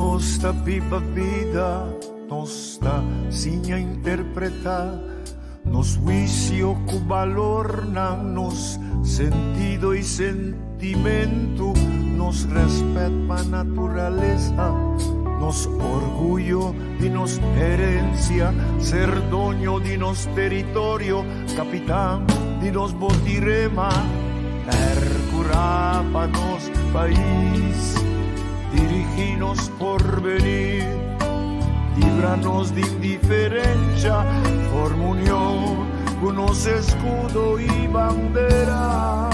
Nos ta biba bida, nos ta siña interpretá nos huisio ku balornan, nos sentido i sentimentu, nos rèspèt pa naturalesa, nos orguyo di nos herensia, ser doño di nos teritorio, kapitan di nos botirema, pèrkurá pa nos pais, dirigí nos porvenir, libra nos di indiferensha, forma union ku nos eskudo i bandera.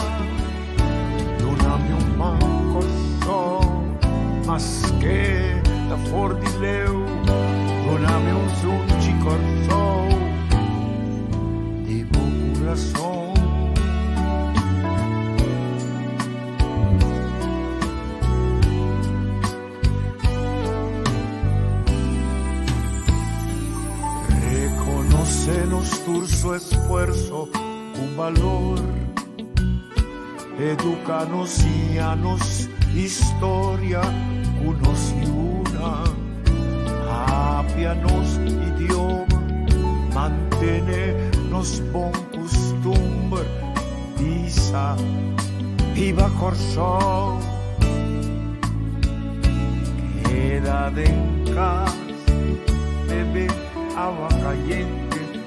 Duna mi un man Kòrsou, maske ta for di leu, duna mi un sunchi Kòrsou di bo kurason. Rekonosé nos tur su esfuerso ku balor. Eduká nos, siña nos historia ku nos yunan. Papia nos idioma, mantené nos bon kustumber. Bisa, Biba Kòrsou! Keda den kas, bebe awa kayente i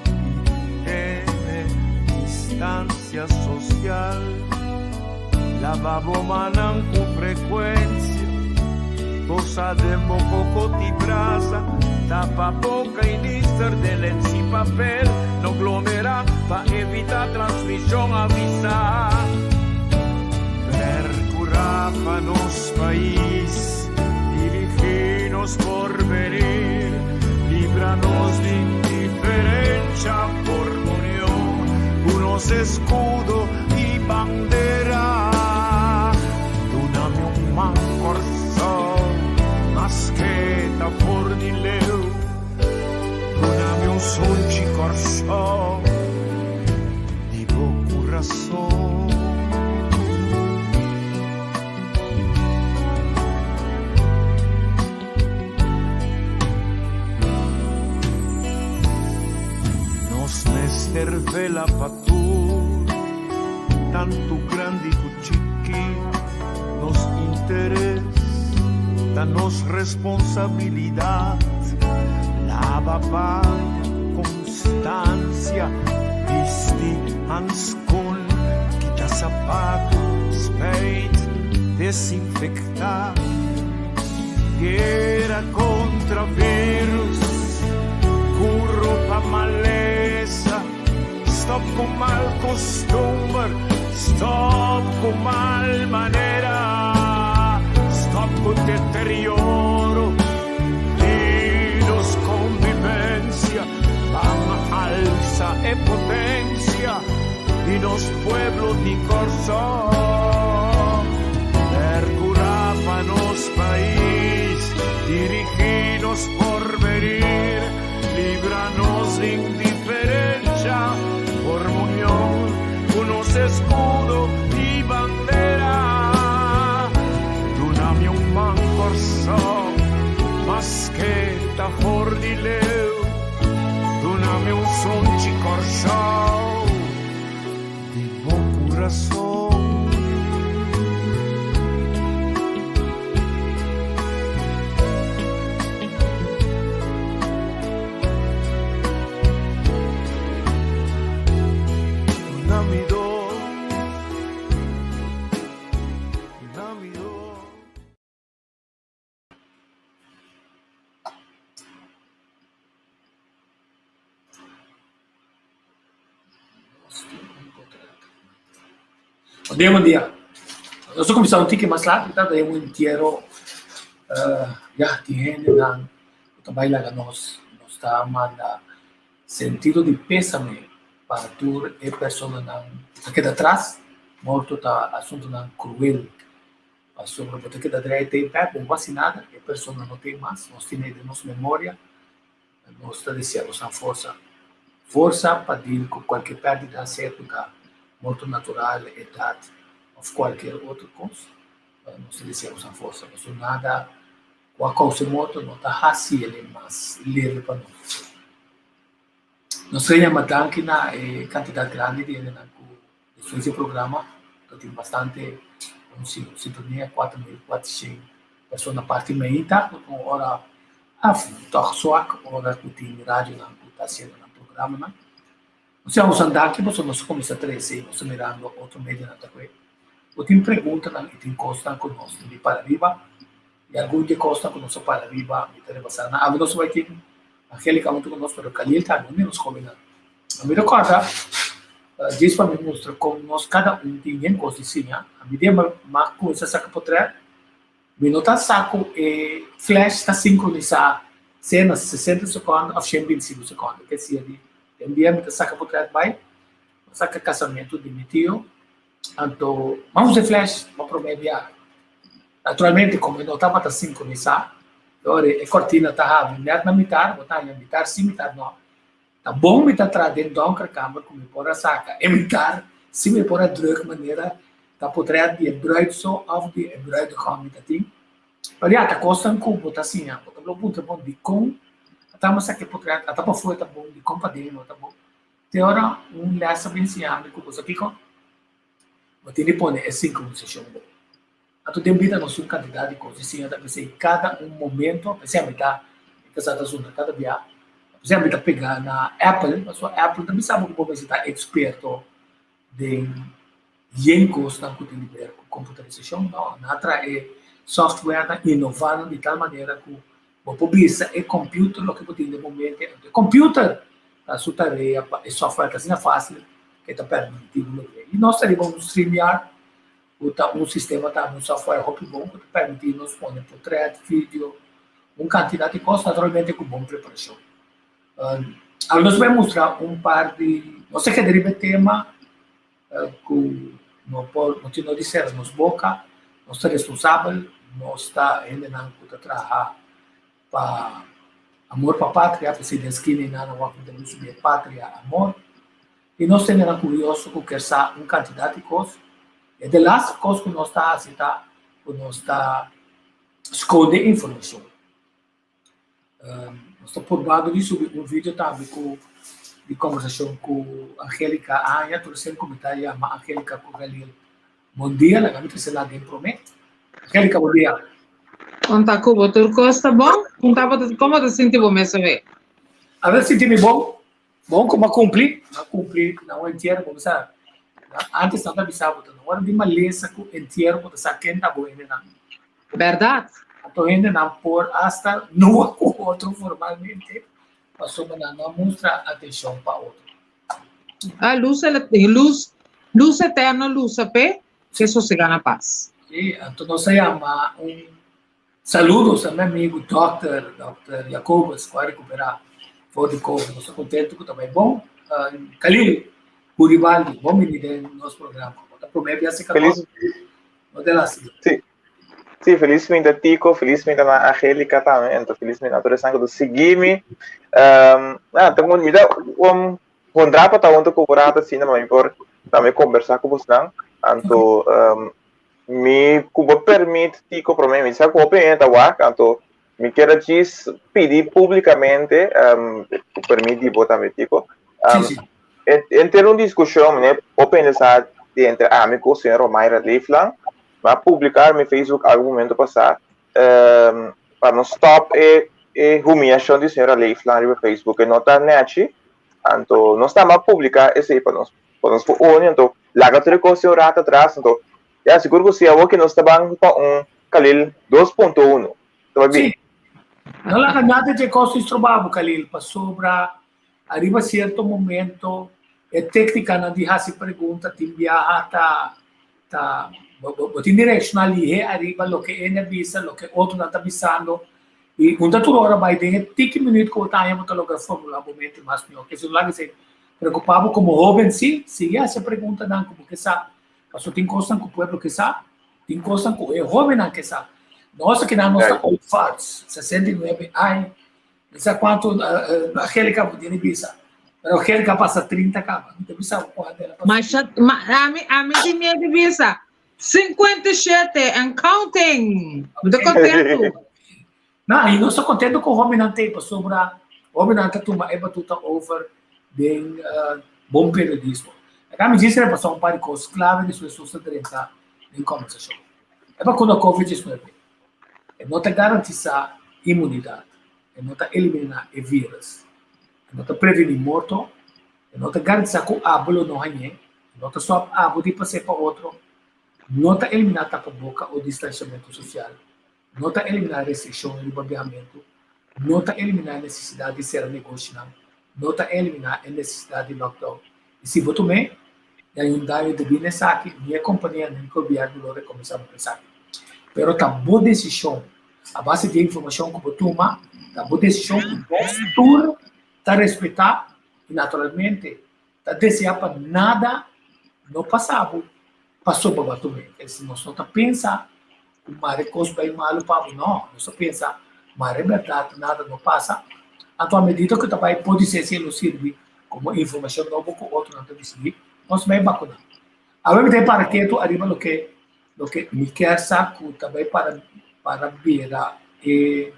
tene distansia sosial. Laba bo mannan ku frekuensia, tosa den bo kokot i brasa, tapa boka i nister den lens i papel, no glomerá pa evitá transmishon, avisá. Perkurá pa nos pais, dirigí nos porvenir, libra nos di indiferensha, forma union ku nos eskudo i bandera. Duna mi un man Kòrsou, maske ta for di leu. Duna mi un sunchi Kòrsou, di bo kurason. Nos mester vela pa tur, tantu grandi ku chiki. Nos interes ta nos responsabilidat. Laba paña, konstansia, bisti hanskon, kita sapatu, spijt, desinfektá. Guera kontra virus, ku ropa malesa, stop ku mal kustumber, stop ku mal manera, stop ku deterioro di nos konvivensia, ban alsa e potensia di nos pueblo di Kòrsou. Perkurá pa nos pais, dirigí nos porvenir, libra nos di indiferensha, forma union ku nos eskudo i bandera. Duna mi un man Kòrsou, maske ta for di leu, duna mi un sunchi Kòrsou. Di bo kurason. Duna mi do, duna mi do. Bon dia, bon dia. Nos a kuminsá un tiki mas lat, mi tabata den un entiero, ya tin hendenan ku ta bai laga nos, nos ta manda sentido di pésame pa tur e personanan ku ta keda atras, morto ta asuntunan kruel. Pasobra bo ta keda drei te pèt, bo no hasi nada, e persona no tin mas, nos tene den nos memoria, nos ta desea bosan forsa, forsa pa deal ku kualke pèrdida, sea ku ta morto natural, edat òf kualke otro kos, nos ta desea bosan forsa, pasobra nada. Ku a kousa e morto no ta hasi el e mas leve pa nos. Nos ta yama danki na e kantidat grandi di hendenan ku despues di e programa ta tin bastante un sintonia 4400 persona parti meinta ku ta un ora af tòg swak ora ku tin radionan ku ta hasiendo nan programanan. Nos yama boso danki pasobra nos a kuminsá trese i nos ta mirando otro medionan ta kue. Bo tin preguntanan i tin kosnan ku nos tin di para riba i algun di e kosnan ku nos a para riba mi ta rebasá nan. Awe nos bai tin Angelica huntu ku nos pero Khalil tambe un di nos hóbennan. Mi ta kòrda djis pa mi mustra kon nos kada un tin yen kos di siña. Ami den m'a kuminsá saka potrèt Mi no ta sa ku e flash ta sinkronisá sea na 60 sekònde òf 125 sekònde. Ke sia di den dia mi ta saka potrèt bai, mi saka kasamentu di mi tio, anto mi a usa e flash pa promé biaha. Naturalmente komo e no tabata sinkronisá, e ora e kòrtina ta habri nèt na mitar, bo ta haña mitar si mitar nò. Ta bon mi ta traha den donker kamber ku mi por a saka e mitar si mi por a druk manera ta potret di e bruid so of di e bruidegom mi ta tin. Pero ya, ta kosnan ku bo ta siña. Bo ta lo puntra bon dikon ata mi a saka e potret, ata pafó e ta bon, dikon paden no ta bon. Te ora un lès a bin siña mi ku bo sa kiko, bo tin di pone e sinkronisashon bon. Anto den bida nos tin un kantidat di kos di siña ta p'esei kada un momento, p'esei ami ta mi kasá ta zundra kada bia, p'esei ami ta pega na Apple, pasobra Apple ta bisa bo ku bo mester ta eksperto den yen kosnan ku tin di ber ku komputarisashon, no, nan a traha e softwarenan inová nan di tal manera ku bo por bisa e computer loke bo tin den bo mente, anto e computer ta su tarea pa e software ta asina fásil ke ta permití bo loke. I nos ta riba un StreamYard ku ta un sistema tambe, un software hopi bon ku ta permití nos pone potrèt, video, un kantidat di kos, naturalmente ku bon preparashon. Awe nos bai mustra un par di, nos ta keda riba e tema ku no por, no tin no di sera nos boka, nos ta responsabel, nos ta hendenan ku ta traha pa amor pa patria, p'esei den skina ei nan a wak ku ta subi e patria amor. I nos ta hende kurioso ku kier sa un kantidat di kos. E de laatste kos ku nos ta hasi ta ku nos ta skonde informashon. Nos ta purbando di subi un video tambe ku di kombersashon ku Angelica Aña, tur esei ku mi ta yama Angelica ku Galil. Bon dia, laga mi trese la den promé. Angelica, bon dia. Konta ku bo tur kos ta bon? Konta bo ta, komo ta sinti bo mes awe? Awe sinti mi bon. Bon ku m'a kumpli, m'a kumpli na un entiero bo sa. Antes nan ta bisa bo ta na ora di malesa ku entiero bo ta sa ken ta bo hendenan. Bèrdat. Anto hendenan por asta nua ku otro formalmente pasobra nan no a mustra atenshon pa otro. Ah, lus, lus, lus eterno lusa p'e, ke sosegá na pas. Sí, anto nos a yama un Saludos a mi amigu Dòkter, Dòkter Jacobus, ku a rekuperá for di Covid. Nos ta kontentu ku ta bai bon. Khalil Guribaldi, bon bini den nos programa. Bo ta promé bia serka nos. No te lastima. Sí. Sí, felismente Tico, felismente na Angelica tambe, ento felismente na tur esnan ku ta sigui mi. Um, ah, ta mi ta um, honra pa ta huntu ku bo rato asina, ma mi por tambe kombersá ku bosnan. Anto, um, Mi ku bo permit Tico prome mi sa ku hopi hende ta wak anto mi kier a djis pidi publikamente ku permit di bo tambe Tico enter un diskushon mene hopi hende sa di entre ami ku señor Romaira Leeflang mi a publika mi Facebook algun momento pasa pa nos stop e e humiyashon di señora Leeflang riba Facebook e no ta nechi anto nos tambe a publika esei pa nos pa nos por uni anto laga tur e kos un rato atras anto ya sigur ku si awor ke nos ta ban pa un Khalil 2.1 ta bai bin. Sí. No laga nada dje kos disturba bo Khalil pasobra ariba sierto momento e técnicanan di hasi pregunta tin biaha ta ta bo bo tin di reacciona lihe ariba loke ene a bisa loke otronan ta bisando y un ta tur ora bai den e tiki minuut ku bo ta haña bo ta logra formula bo mente mas mihor ke si no laga esei Preocupa bo como hoben si, sigui haci e preguntanan cu bo ke sa. Pasobra tin cosnan cu pueblo ke sa, tin cosnan cu e hobennan ke sa. Nos akinan nos ta old farts, 69 aña, mi sa cuanto Angelica bo tiene bisa, pero Angelica pasa 30 caba, mi ta bisa bo cuanto el a pasa. Masha, ma, ami, ami tin miedo di bisa, 57 and counting! Mi ta contento. Na, i nos ta kontentu ku hóbennan t'ei pasobra hóbennan ta tuma e batuta over den bon periodismo. Laga mi djis repasá un par di kos klave despues nos ta drenta den kòmbersashon. E bakuna Covid diesnuebe e no ta garantisá imunidat, e no ta eliminá e vírus, e no ta prevení morto, e no ta garantisá ku abo lo no hañ'é, e no ta stòp abo di pas'é pa otro, no ta eliminá tapaboka o distansiamentu sosial, no ta eliminá restrikshon riba biahamentu, no ta eliminá e nesesidat di sera negoshinan, no ta eliminá e nesesidat di lockdown. I si bo tum'é, ya un daño debí na esaki, ni e kompania ni gobièrnu lo rekompensá bo pa esaki. Pero ta bo desishon, a base di e informashon ku bo tuma, ta bo desishon ku nos tur ta respetá i naturalmente ta deseá pa nada no pasa bo pasobra bo a tum'é. Es nos no ta pensa ku mare kos bai malu pa bo, no, nos ta pensa mare bèrdat nada no pasa. Anto a medida ku ta bai podi ser si e lo sirbi komo informashon nobo ku otronan ta disidí, nos bai bakuná. Awe mi ta para ketu ariba loke loke mi kier sa ku ta bai para para bira e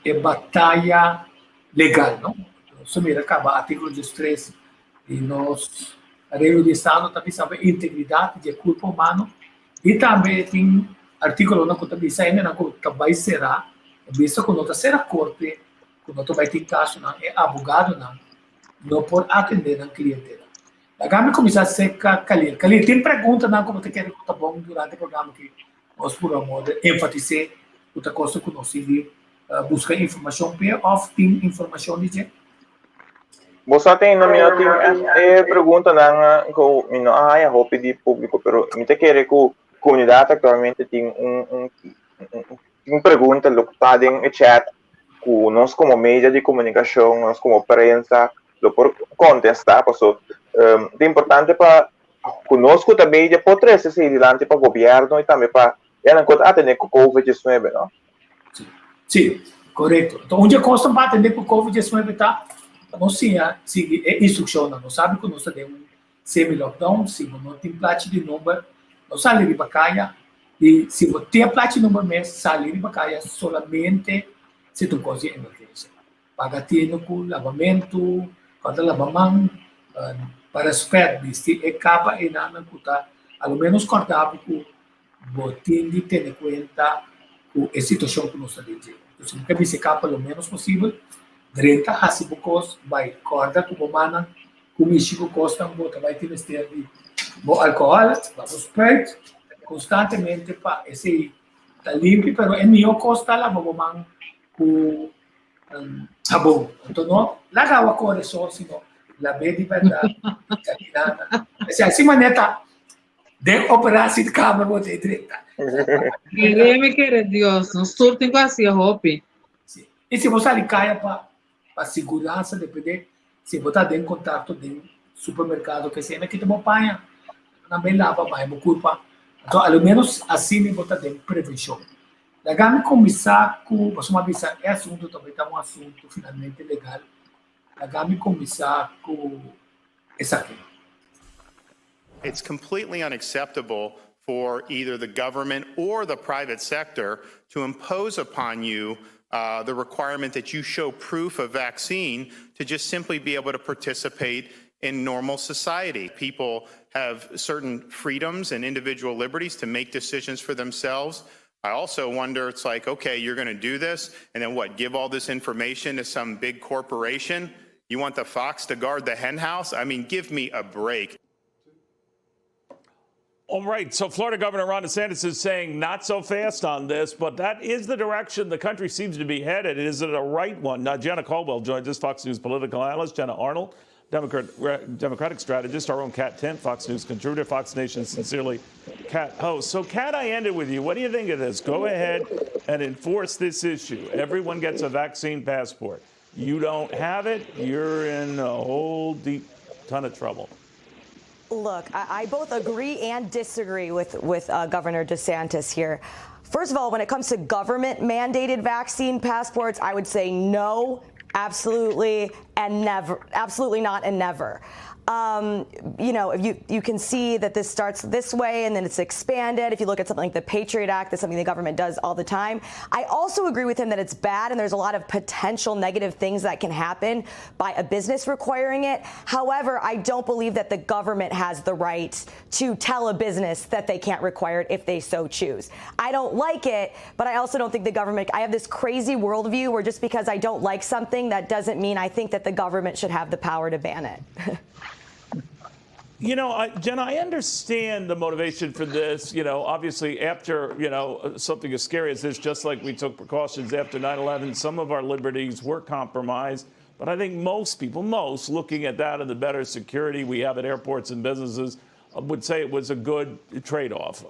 e bataya legal, no? Nos a mira kaba artíkulo diestres di nos Areglo di Estado ta bisa pa integridat di e kurpo humano i tambe tin artíkulonan ku ta bisa hendenan ku ta bai será, ta bisa ku no ta sera korte, ku no ta bai tin kasonan, e abogadonan no por atendé nan klientela. Laga mi kuminsá serka Khalil. Khalil, tin preguntanan ku bo ta kere ku ta bon durante e programa aki? Nos por amor de enfatis'é ku ta kosta ku nos tin di buska informashon p'e òf tin informashon di dje. Bo sa tin, mi no tin e preguntanan ku mi no a haña hopi di públiko, pero mi ta kere ku komunidat aktualmente tin un un un pregunta lo ta den e chat ku nos komo media di komunikashon, nos komo prensa lo por kontestá paso ta importante pa ku nos ku ta media por trese esei dilanti pa gobièrnu i tambe pa esnan ku ta atendé ku covid diesnuebe no. Sí, sí, korekto. Enton un dje kosnan pa atendé ku covid diesnuebe ta pa nos siña sigui e instrukshonnan. Nos sabi ku nos ta den un semi lockdown, si bo no tin plachi di number no sali riba kaya i si bo tin e plachi number mes sali riba kaya solamente si ta un kos di emergensia. Paga tinu ku labamentu, kòrda laba man, pa rèspèt bisti e kapa einanan ku ta a lo ménos kòrda bo ku bo tin di tene kuenta ku e situashon ku nos ta den dje. Entonces bo ke bisti e kapa lo ménos posibel, drenta hasi bo kos, bai kòrda ku bo mannan ku mishi ku kosnan bo ta bai tin mester di bo alkohòl, pa bo spuit konstantemente pa esei ta limpi, pero e mihó kos ta laba bo man ku Habon. Anto no laga awa kore so, sino lab'é di bèrdat kaminanda. Esei así manera ta den operatie di kamer bo ta e drenta. Kere mi kere Dios, nos tur tin ku hasi e hopi. Sí. I si bo sali kaya pa pa siguransa depende si bo ta den kontakto den supermerkado ke esei na kita bo paña nan bai laba baña bo kurpa. Anto a lo menos asina bo ta den prevenshon. Laga mi kuminsá ku, pasobra mi a bisa e asuntu tambe ta un asuntu finalmente legal. Laga mi kuminsá ku esaki. It's completely unacceptable for either the government or the private sector to impose upon you uh, the requirement that you show proof of vaccine to just simply be able to participate in normal society. People have certain freedoms and individual liberties to make decisions for themselves. I also wonder, it's like, okay, you're going to do this, and then what? Give all this information to some big corporation? You want the fox to guard the hen house? I mean, give me a break. All right. So Florida Governor Ron DeSantis is saying not so fast on this, but that is the direction the country seems to be headed. Is it a right one? Now, Jenna Caldwell joins us, Fox News political analyst, Jenna Arnold, Democrat, Democratic strategist, our own Kat Timpf, Fox News contributor, Fox Nation sincerely, Kat host. So, Kat, I ended with you. What do you think of this? Go ahead and enforce this issue. Everyone gets a vaccine passport. You don't have it, you're in a whole deep ton of trouble. Look, I, I both agree and disagree with, with uh, Governor DeSantis here. First of all, when it comes to government mandated vaccine passports, I would say no, absolutely, and never, absolutely not, and never. You know, you, you can see that this starts this way and then it's expanded. If you look at something like the Patriot Act, that's something the government does all the time. I also agree with him that it's bad and there's a lot of potential negative things that can happen by a business requiring it. However, I don't believe that the government has the right to tell a business that they can't require it if they so choose. I don't like it, but I also don't think the government, I have this crazy worldview where just because I don't like something, that doesn't mean I think that the government should have the power to ban it. Jenna, I understand the motivation for this. Obviously after, something as scary as this, just like we took precautions after 9/11, some of our liberties were compromised. But I think most people, most looking at that and the better security we have at airports and businesses, would say it was a good trade-off.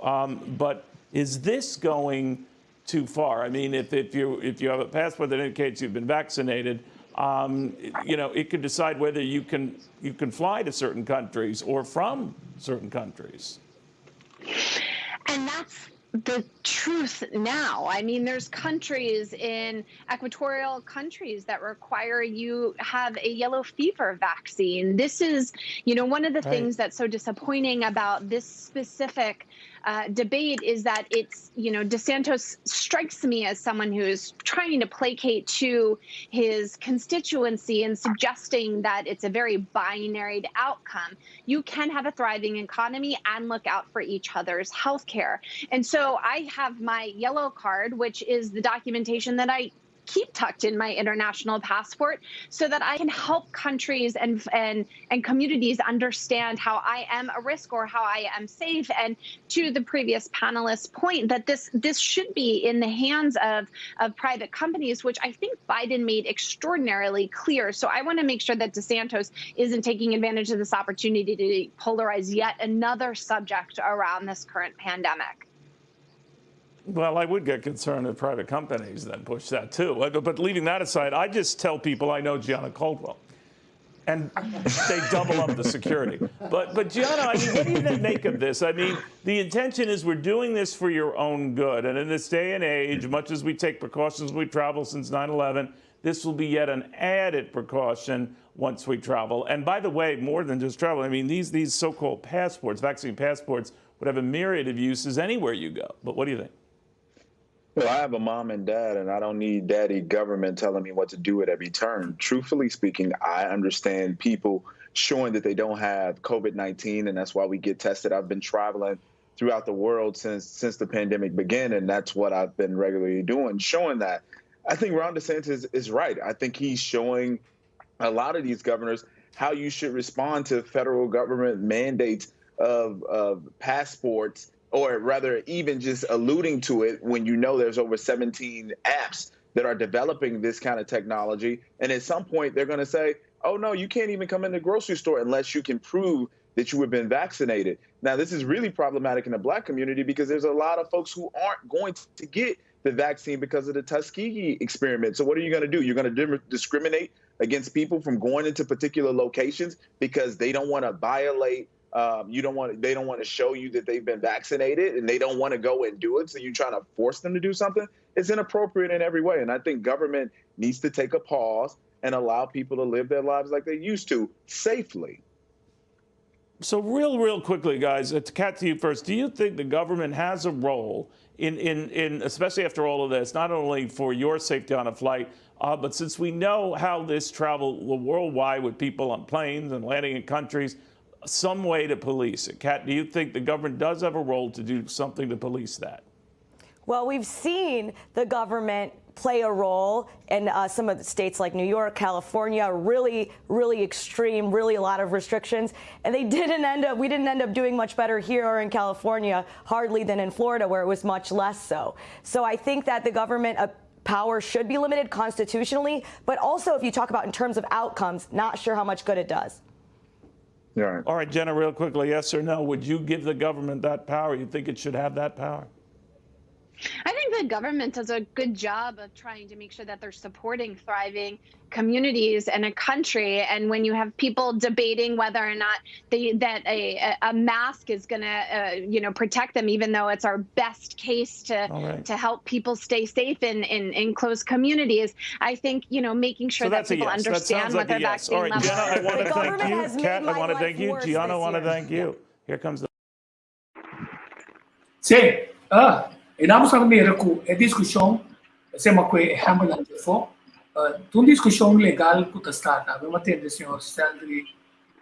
But is this going too far? If you have a passport that indicates you've been vaccinated, it could decide whether you can fly to certain countries or from certain countries. And that's the truth now. There's countries in equatorial countries that require you have a yellow fever vaccine. This is one of the things that's so disappointing about this specific debate is that DeSantis strikes me as someone who is trying to placate to his constituency and suggesting that it's a very binary outcome. You can have a thriving economy and look out for each other's health care. And so I have my yellow card, which is the documentation that I keep tucked in my international passport so that I can help countries and communities understand how I am a risk or how I am safe. And to the previous panelist's point, that this should be in the hands of private companies, which I think Biden made extraordinarily clear. So I want to make sure that DeSantis isn't taking advantage of this opportunity to polarize yet another subject around this current pandemic. I would get concerned if private companies then push that too. But leaving that aside, I just tell people I know Gianna Caldwell, and they double up the security. But Gianna, what do you then make of this? The intention is we're doing this for your own good. And in this day and age, much as we take precautions when we travel since 9/11, this will be yet an added precaution once we travel. And by the way, more than just travel, these so-called passports, vaccine passports, would have a myriad of uses anywhere you go. But what do you think? I have a mom and dad, and I don't need daddy government telling me what to do at every turn. Truthfully speaking, I understand people showing that they don't have COVID-19, and that's why we get tested. I've been traveling throughout the world since the pandemic began, and that's what I've been regularly doing, showing that. I think Ron DeSantis is right. I think he's showing a lot of these governors how you should respond to federal government mandates of passports, or rather even just alluding to it when you know there's over 17 apps that are developing this kind of technology. And at some point they're going to say, oh, no, you can't even come in the grocery store unless you can prove that you have been vaccinated. Now, this is really problematic in the Black community because there's a lot of folks who aren't going to get the vaccine because of the Tuskegee experiment. So what are you going to do? You're going to discriminate against people from going into particular locations because they don't want to violate. You don't want, they don't want to show you that they've been vaccinated, and they don't want to go and do it. So you're trying to force them to do something. It's inappropriate in every way. And I think government needs to take a pause and allow people to live their lives like they used to, safely. So real quickly, guys, to Kat, to you first, do you think the government has a role in especially after all of this, not only for your safety on a flight, but since we know how this travel worldwide with people on planes and landing in countries, some way to police it? Kat, do you think the government does have a role to do something to police that? We've seen the government play a role in some of the states like New York, California, really, really extreme, really a lot of restrictions. And they didn't end up, we didn't end up doing much better here in California, hardly than in Florida, where it was much less so. So I think that the government power should be limited constitutionally, but also if you talk about in terms of outcomes, not sure how much good it does. All right. All right, Jenna, real quickly, yes or no, would you give the government that power? You think it should have that power? I think think the government does a good job of trying to make sure that they're supporting thriving communities and a country. And when you have people debating whether or not they, that a, a mask is going to, uh, you know, protect them, even though it's our best case to right. to help people stay safe in, in in closed communities, I think you know making sure So that that's a people yes. That understand sounds what like their a yes. vaccine All right, level Jenna, I is. want The to thank government you. has made Kat, I my want to life thank you. worse Gianna, I this want to year. thank you. Here comes the. Si, ah, i nos a mira ku e diskushon, sema ku e ehèmpel afó, uh, un diskushon legal ku ta start. Mi a tende señor Celdry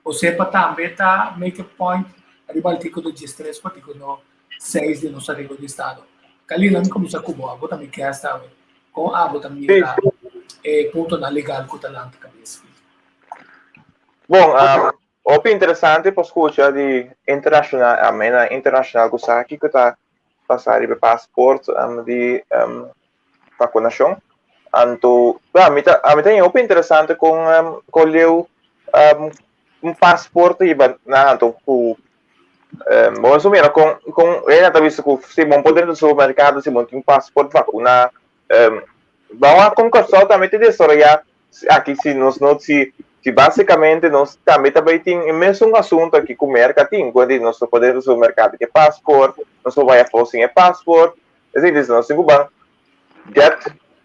Osepa tambe ta make a point riba artíkulo 13 ku artíkulo 6 di nos areglo di Estado. Kalina, mi kuminsá ku bo, abo tambe ke sabe, kon abo ta mira e puntonan legal ku ta lanta kabes. Bon, um, hopi interesante pa skucha di internashonal, amena internashonal ku sa kiko ta pasa riba paspoort um, di um, vakunashon. Anto, ja, mi ta, ami ta hopi interesante kon um, kon leu um, un paspoort iba na anto ku um, bon so mira kon kon ena ta visto ku si bon por dentro supermercado si bon tin paspoort vacuna um, Bawang kon Kòrsou tambe ta desaroyá aki si nos no si si básikamente nos tambe ta bai tin e mesun asuntu aki ku Merka tin ku di nos no por drenta supermerkado ku e pasport, nos por bai afó sin e pasport, esei dus nos tin ku ban get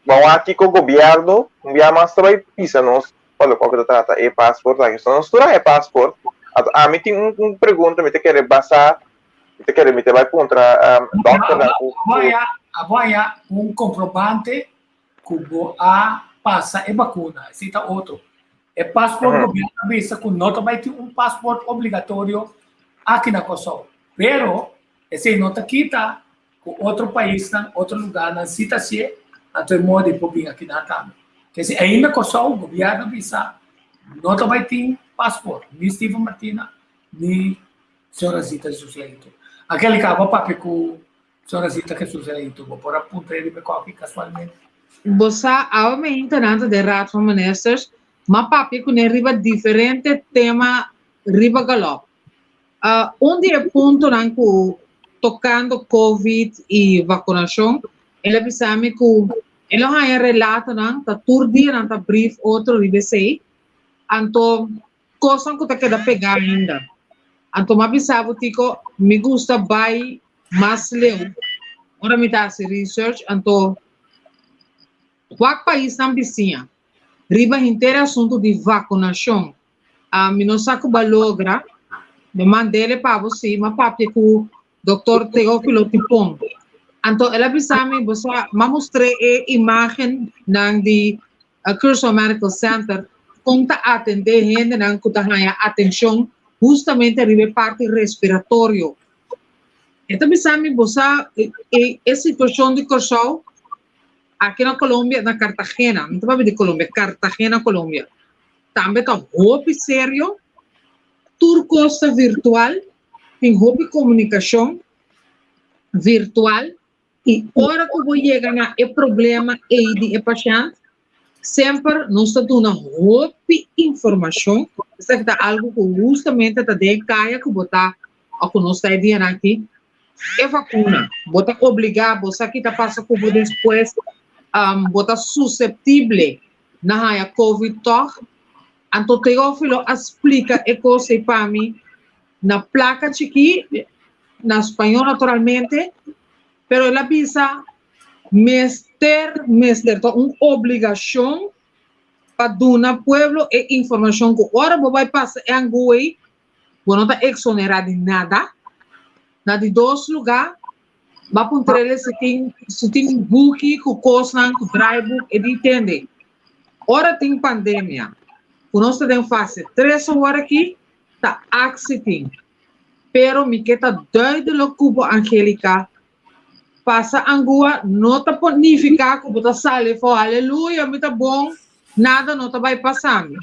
bawang aki ku gobièrnu un bia mas ta bai pisa nos pa loke ku ta trata e pasport aki. So nos tur haña e pasport, anto ami tin un un pregunta mi ta kere basá mi ta kere mi ta bai puntra dòkternan ku Abo haña un komprobante ku bo a pasa e bakuna, esei ta otro. E pasport gobièrnu a bisa ku no ta bai tin un pasport obligatorio aki na Kòrsou. Pero esei no ta kita ku otro paisnan, otro lugarnan si ta hasié, anto e moda di por bin akinan tambe. Kese ainda Kòrsou gobièrnu a bisa no ta bai tin pasport, ni Steven Martina ni señora Zita Jesus-Leito. Angelica, abo a papia ku Señora Zita Jesus Leito, bo por a puntra e riba e koki kasualmente? Bo sa, awe mi integrante den Raad van Ministers, m'a papia kuné riba diferente tema riba galòp. Un di e puntonan ku tokando Covid i vakunashon, el a bisa mi ku e lo haña relatonan, ta tur dia nan ta brief otro riba esei, anto Kosnan ku ta keda pegá ainda. Anto m'a bisa bo Tico, mi gusta bai mas leu ora mi ta hasi research, anto wak paisnan bisiña riba henter e asuntu di vakunashon. Mi no sa ku bo a logra, mi mand'el e pa bo si, m'a papia ku Doktor Teófilo Tipon. Anto el a bisa mi, bo sa, m'a mustr'é e imágennan di Curaçao Medical Center kon ta atendé hendenan ku ta haña atenshon hustamente riba e parti respiratorio. E ta bisa mi bo sa e e situashon di Kòrsou aki na Colombia, na Cartagena, mi ta papia di Colombia, Cartagena, Colombia, tambe ta hopi serio, tur kos ta virtual, tin hopi komunikashon virtual. I ora ku bo yega na e problema ei di e pashènt, semper nos ta duna hopi informashon. Esaki ta algu ku hustamente ta den e kaya ku bo ta òf ku nos ta e dianan aki. E vakuna, bo ta obligá, bo sa ki ta pasa ku bo despues, bo ta suseptible na haña covid tòg. Anto Teófilo a splika e kos ei pa mi na plaka chikí, na spañó naturalmente, pero el a bisa mester, mester ta un obligashon pa duna pueblo e informashon ku ora bo bai pasa e angú ei, bo no ta eksonerá di nada. Na di dos lugá, bo a puntr'el si tin, si tin buki ku kosnan, ku draaiboek, e di tende. Ora tin pandemia, ku nos ta den fase tres awor aki, ta aksi tin. Pero mi ke ta duidelijk ku bo Angelica, pasa angua no ta por nifiká ku bo ta sali for aleluya mi ta bon, nada no ta bai pasa mi.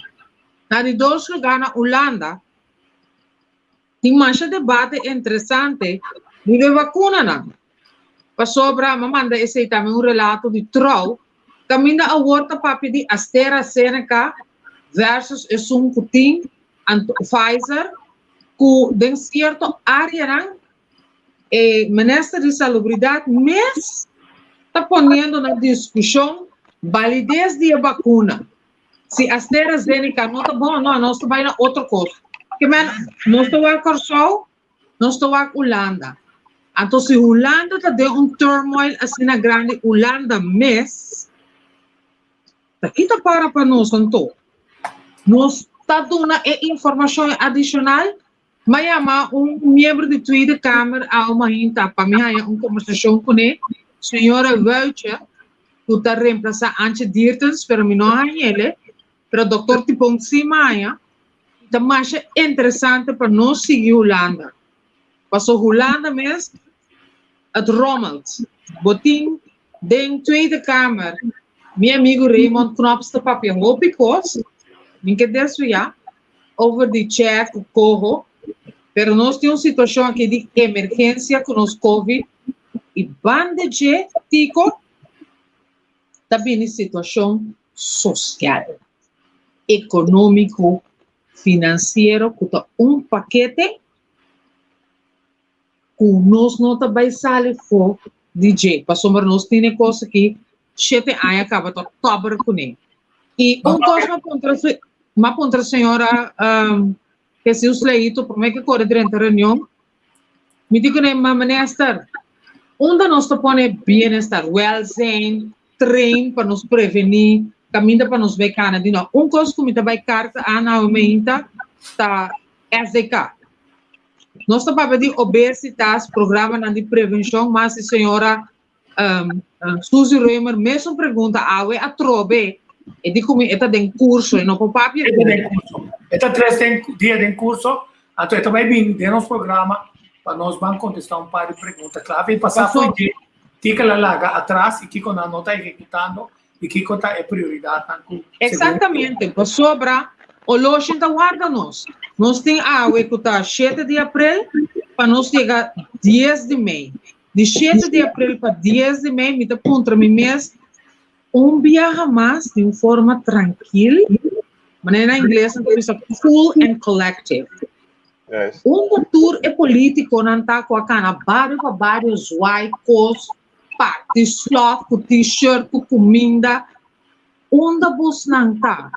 Na di dos lugá na Hulanda tin masha debate interesante riba e vakunanan. Pasobra mi a manda esei tambe un relato di Trouw kaminda awor ta papia di AstraZeneca versus esun ku tin anto Pfizer ku den sierto áreanan e minister di salubridat mes. ta poniendo na diskushon balides di e bakuna. Si AstraZeneca no ta bon, no, nos ta bai na otro kos. Ke men, nos ta wak Kòrsou, nos ta wak Hulanda. Anto si Hulanda ta den un turmoil asina grandi, Hulanda mes, ta ki ta para pa nos anto? Nos ta duna e informashon adishonal? M'a yama un miembro di Tweede Kamer awe mainta pa mi haña un kombersashon kuné, señora Wuitje, ku ta remplasá Antje Diertens, pero mi no a hañ'ele, pero doktor Tipon sí m'a haña. I ta masha interesante pa nos sigui Hulanda, paso Hulanda mes het rommelt. Bo tin den Tweede Kamer mi amigu Raymond Knops ta papia hopi kos, mi ke desviá, over di check ku koho, pero nos tin un situashon aki di emergensia ku nos covid i banda dje tiko ta bini situashon sosial, ekonómiko, finansiero ku ta un pakete ku nos no ta bai sali for di dje pasobra nos tin e kos aki shete aña kaba ta tòber kuné. I un kos m'a puntra m'a puntra señora Jesus Leito promé ke kore drenta reunion, mi di kuné, Ma minister, unda nos ta pone bienestar, welzijn, train pa nos prevení, kaminda pa nos bai kana? Di no, un kos ku mi ta bai karta a awe meinta ta SDK. Nos ta papia di obesitas, programanan di prevenshon, mas si señora um, Suzy Römer mesun pregunta awe atrobe, e di ku mi e ta den kurso, e no por papia. E ta den kurso. E ta tres den, dia den kurso, anto e ta bai bin den nos programa pa nos ban kontestá un par di pregunta klave i pasá for dje kiko el a laga atras i kiko nan no ta ehekutando i kiko ta e prioridatnan ku segun Eksaktamente, pasobra oloshin ta warda nos. Nos tin awe ku ta shete di aprel pa nos yega dies di mei. Di shete di aprel pa dies di mei mi ta puntra mi mes un biaha mas di un forma trankil, manera na ingles nan ta bisa cool and collective. Unda tur e politikonan ta ku a kana bario pa bario zwaai kos, parti slòf ku t-shirt ku kuminda, unda bosnan ta?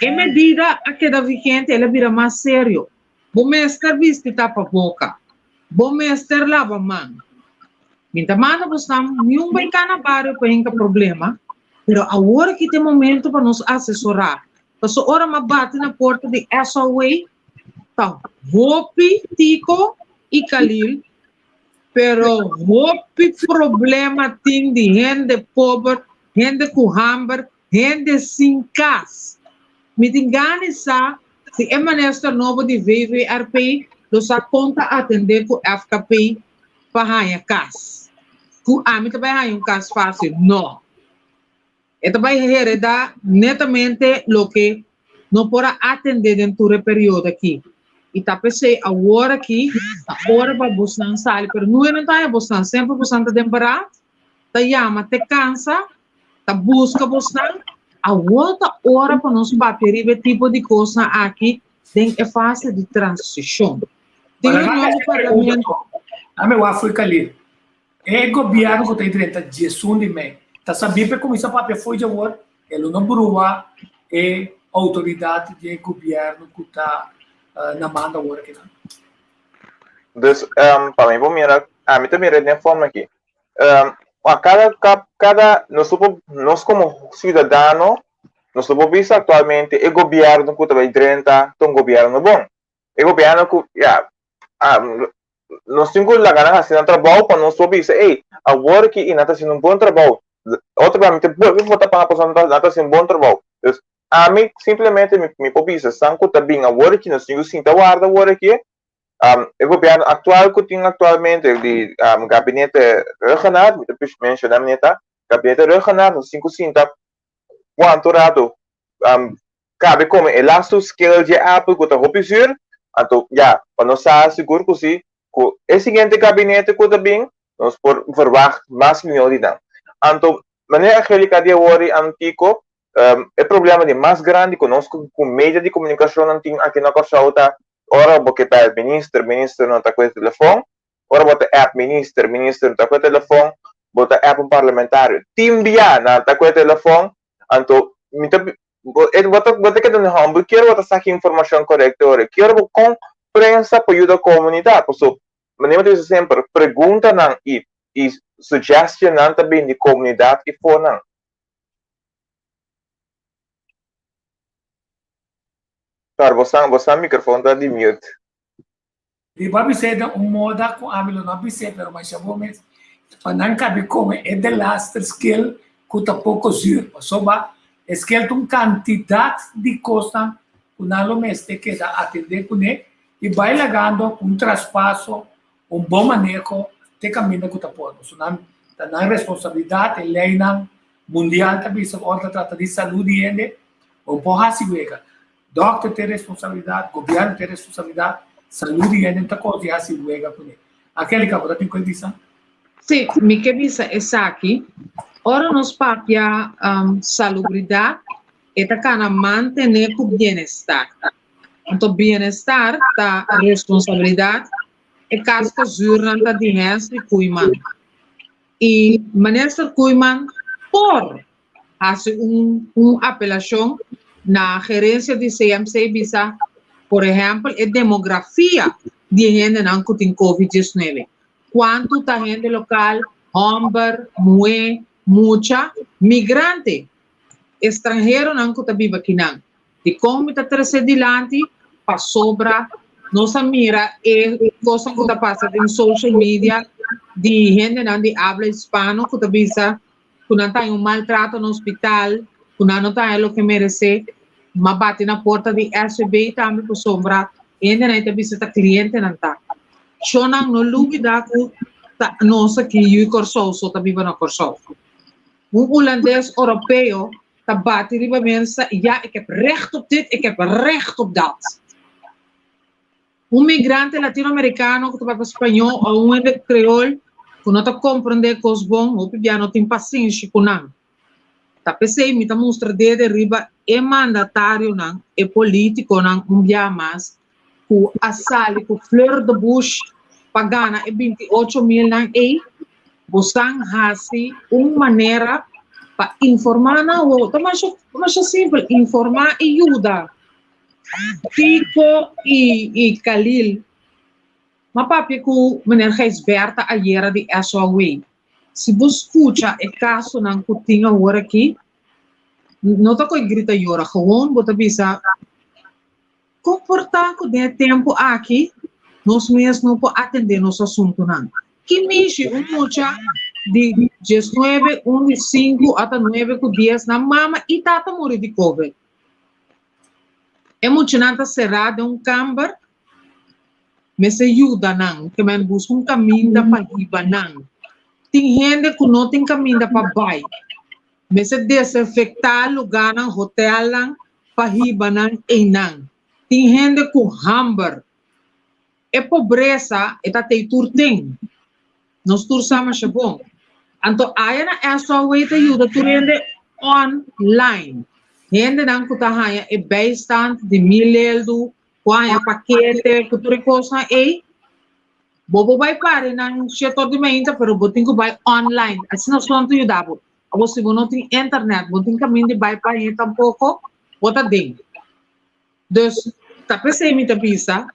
E medida a keda vigente, el a bira mas serio. Bo mester bisti tapaboka. Bo mester laba man. Mi ta manda bosnan niun bai kana bario pa hinka problema, pero awor aki ta e momento pa nos asesorá. Paso ora m'a bati na porta di SOA, ta hopi Tico i Khalil, pero hopi problema tin di hende pober, hende ku hamber, hende sin kas. Mi tin gana di sa si e minister nobo di VVRP lo sa kon ta atendé ku FKP pa haña kas. Ku ami ta bai haña un kas fásil? No. E ta bai heredá netamente loke no por a atendé den tur e periodo aki. I ta p'esei awor aki ta ora pa bosnan sali, pero nunca nan ta haña bosnan, semper bosnan ta den beraad, ta yama te kansa, ta buska bosnan, awor ta ora pa nos papia riba e tipo di kosnan aki den e fase di transishon. Tin reunion di parlamento. Ame wak fo'i Khalil. E gobièrnu ku ta drenta diesun di mei ta sabí pa e kuminsá papia fo'i djawor, e lo no brua e outoridat di e gobièrnu ku ta na manda awor akinan. Dus, pa mi por mira, ami ta mira den e forma aki. Um, cada, cada, nos por, nos como ciudadano, nos no por bisa actualmente e gobierno cu ta bay drenta ta un gobierno bon. E gobierno cu, ya, um, nos tin cu laga nan haci nan trabou pa nos por bisa, ey, awor aki y nan ta haciendo un bon trabou. Otro bia mi ta bolbe vota pa nan pasobra nan ta haciendo un bon trabou. Dus, ami simplemente mi, mi por bisa, esnan cu ta bin awor aki, nos tin cu sinta warda awor aki, Um, e gobierno actual cu tin actualmente di um, gabinete Rhuggenaath, mi ta menciona neta, gabinete Rhuggenaath, nos tin cu sinta cuanto rato um, cabe come e laatste scale dje apel cu ta hopi zuur, anto ja, pa nos sa sigur cu si, cu e siguiente gabinete cu ta bin, nos por verwacht mas mihor di nan. Anto, meneer Angelica di awor y Antico, um, e problema di mas grandi cu nos cu media di comunicacionnan tin aki na Kòrsou ta Ora bo ke bel minister, minister no ta ku e telefon. Ora bo ta app minister, minister no ta ku e telefon. Bo ta app un parlamentario. Tin bia nan ta ku e telefòn, anto mi ta bo e bo ta bo ta keda humble ki ora bo ta saka informashon korekto ora? Ki ora bo kon prensa por yuda komunidat? Paso manera mi ta bisa semper preguntanan i i suggestionnan ta bini di komunidat i for nan. Sorry, bo san bo san microfoon ta di mute. Di bo a bis'é den un moda ku ami lo no a bis'é, pero masha bo mes, pa nan kabi kome e delaster skel ku ta poko zür, pasobra e skel ta un kantidat di kosnan ku nan lo mester keda atendé kuné i bai lagando ku un traspaso, un bon maneho te kaminda ku ta por. Pasobra nan ta nan responsabilidat, e leinan mundial ta bisa ku ora ta trata di salú di hende, bo por hasi wega. Dòkter tin responsabilidat, gobièrnu tin responsabilidat, salú di hende no ta kos di hasi wega kuné. Angelica, bo ta tin ku e bisa? Sí, mi ke bisa esaki, ora nos papia salubridat, e ta kana mantené ku bienestar. Anto bienestar ta responsabilidat, e kasko zùrnan ta di Hensley Koeiman. I Minister Koeiman por hasi un un apelashon na gerensia di CMC bisa por ehèmpel e demografia di e hendenan ku tin covid diesnuebe. Kuantu ta hende lokal, hòmber, muhé, mucha, migrante, estranheronan ku ta biba kinan. Dikon mi ta trese dilanti? Pasobra nos a mira e kosnan ku ta pasa den social media di hendenan di abla hispano ku ta bisa ku nan ta haña un maltrato na hospital, ku nan no ta haña loke meresé, m'a bati na porta di SVB tambe pasobra hendenan ei ta bisa ta klientenan ta. Shonnan no lubida ku ta nos aki yu Kòrsou so ta biba na Kòrsou. Un hulandes oropeo ta bati riba mesa, ja ik heb recht op dit, ik heb recht op dat. Un migrante latinoamericano ku ta papia spañó o un hende creol ku no ta komprendé kos bon, hopi bia no tin pasenshi ku nan. Ta p'esei mi ta mustra dede riba e mandatarionan, e politikonan un bia mas ku a sali ku fleur de bouche pa gana e 28 milnan ei, bosan hasi un manera pa informá nan ho. Ta masha masha simpel, informá i yuda. Tico i i Khalil, m'a papia ku meneer Gijsbertha ayera di SOW. Si bo skucha e kasonan ku tin awor aki, no ta koe grita yora, gewoon bo ta bisa kon por ta ku den e tempu aki nos mes no por atendé nos asuntunan. Ki mishi un mucha di diesnuebe, un di sinku ata nuebe ku dies nan mama i tata muri di covid. E muchanan ta será den un kamber, mester yuda nan, ke men buska un kaminda pa hiba nan. Tin hende ku no tin kaminda pa bai, mester desinfektá lugánan, hotelnan, pa hiba nan einan. Tin hende ku hamber. E pobresa e ta tei tur ten. Nos tur sa masha bon. Anto aya na SOW ta yuda tur hende online. Hendenan ku ta haña e bijstand di mileldu, ku haña pakete, ku tur e kosnan ei, bo por bai pari nan shetor di mainta pero bo tin ku bai online. Asina son ta yuda bo. Abo si bo no tin internet, bo no tin kaminda di bai pa hende tampoko, bo ta den. Dus, ta p'esei mi ta bisa,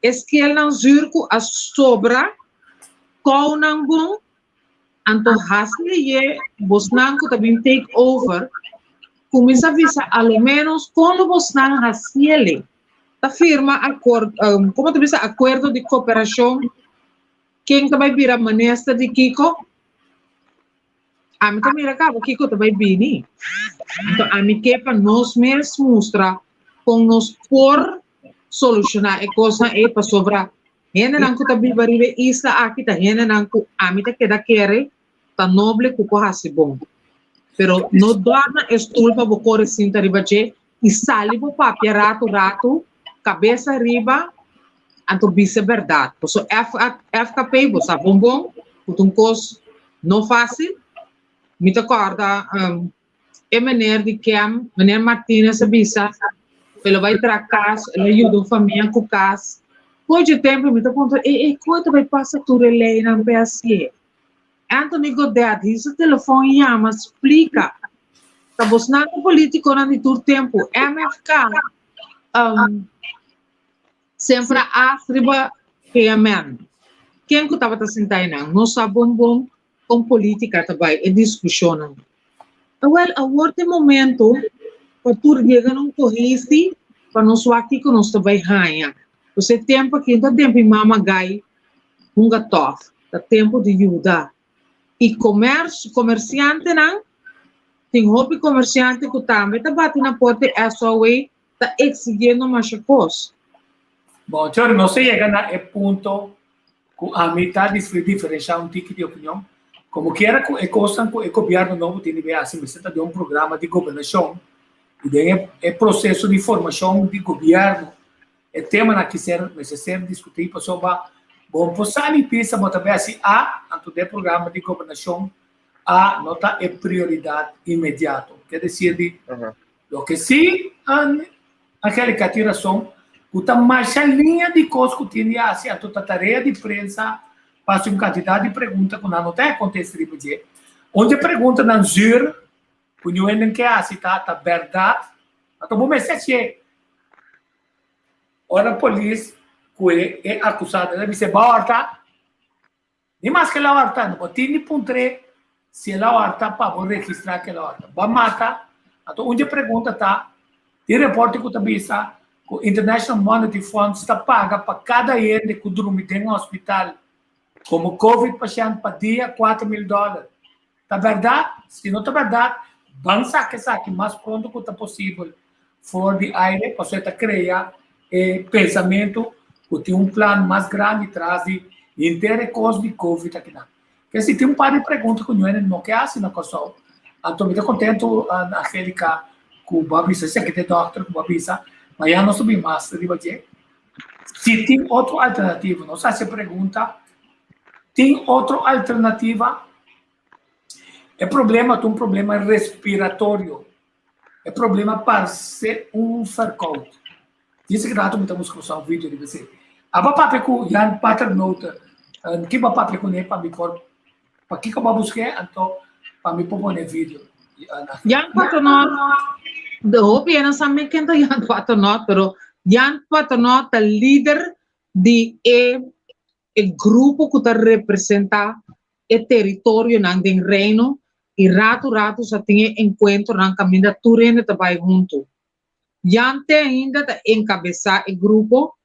e skelnan zür ku a sobra, kou nan bon, anto hasi leye bosnan ku ta bin take over, kuminsá bisa a lo ménos kon lo bosnan hasiele. Ta firma akor, komo ta bisa akuerdo di koperashon, ken ta bai bira minister di kiko? Ami ta mira kaba kiko ta bai bini. Anto ami ke pa nos mes mustra kon nos por solushoná e kosnan ei pasobra hendenan ku ta biba riba e isla aki ta hendenan ku ami ta keda kere ta noble ku por hasi bon. Pero no dòrna e stul pa bo kore sinta riba dje i sali bo papia ratu ratu kabes ariba anto bisa e bèrdat. Pasobra FKP bo sa bon bon ku ta un kos no fácil. Mi ta kòrda e meneer di Kem, meneer Martinez a bisa ku e lo bai traha kas, e lo yuda un famia ku kas. Koe dje tempu mi ta puntra e e koe ta bai pasa tur e leinan p'e hasié? Anthony Godett hisa telefòn yama splika. Ta bosnan ta politikonan di tur tempu. MFK um, semper a as riba PMN. Ken ku tabata sinta einan? Nos sa bon bon kon politika ta bai, e diskushonnan. Awel, awor ta e momento pa tur yega na un kohesi pa nos wak kiko nos ta bai haña. Pues e tempu aki no ta tempu di mama gai hunga tòf, ta tempu di yuda. I komers, komersiantenan, tin hopi komersiante ku tambe ta bati na porta di SOA ta eksigiendo masha kos. Bon, Chori, nos a yega na e punto ku ami ta diferenshá un tiki di opinion. Komo kiera ku e kosnan ku e gobièrnu nobo tin di bai hasi mester ta den un programa di gobernashon i den e proseso di formashon di gobièrnu e temanan aki ser mester ser diskutí pasobra bo no por sali bisa bo ta bai hasi A anto den e programa di gobernashon A no ta e prioridat inmediato. Ke desir di Loke si, Angelica tin rason, ku ta masha liña di kos ku tin di hasi, anto ta tarea di prensa pa hasi un kantidat di pregunta ku nan no ta kontesta riba dje. Un di e preguntanan zuur ku ñu hende ke hasi ta, ta bèrdat? Anto bo mester hasié. Ora polis ku e akusado ta bisa e ba òrta. Ni maske el a horta, no bo tin di puntr'é si el a horta pa bo registrá ku el a horta. Bo a mata? Anto un dje pregunta ta, tin reporte ku ta bisa ku International Monetary Funds ta paga pa kada hende ku drumi den hospital komo covid pashènt pa dia 4000 dòler. Ta bèrdat? Si no ta bèrdat, ban saka esaki mas pronto ku ta posibel for di aire pasobra e ta krea e pensamentu ku tin un plan mas grandi tras di henter e kos di covid akinan. Ke si tin un par di pregunta ku ñuene no ke hasi na Kòrsou, anto mi ta kontentu Angelica ku bo a bisa, esaki ta e dòkter ku bo a bisa, ma ya nos ta bin mas riba dje. Si tin otro alternativa, nos hasi e pregunta, tin otro alternativa? E problema ta un problema respiratorio. E problema parse un verkoud. Dice ki rato mi ta buska un video riba esei. Aba papia ku Jan Paternotte, ki bo a papia kuné pa mi por, pakiko bo a busk'é anto pa mi por pone video. Jan Paternotte, de hopi hende sa mi ken ta Jan Paternotte, pero Jan Paternotte ta lider di e e grupo ku ta representá e teritorionan den Reino i ratu ratu sa tin e enkuentronan kaminda tur hende ta bai huntu. Jan te ainda ta enkabesá e grupo,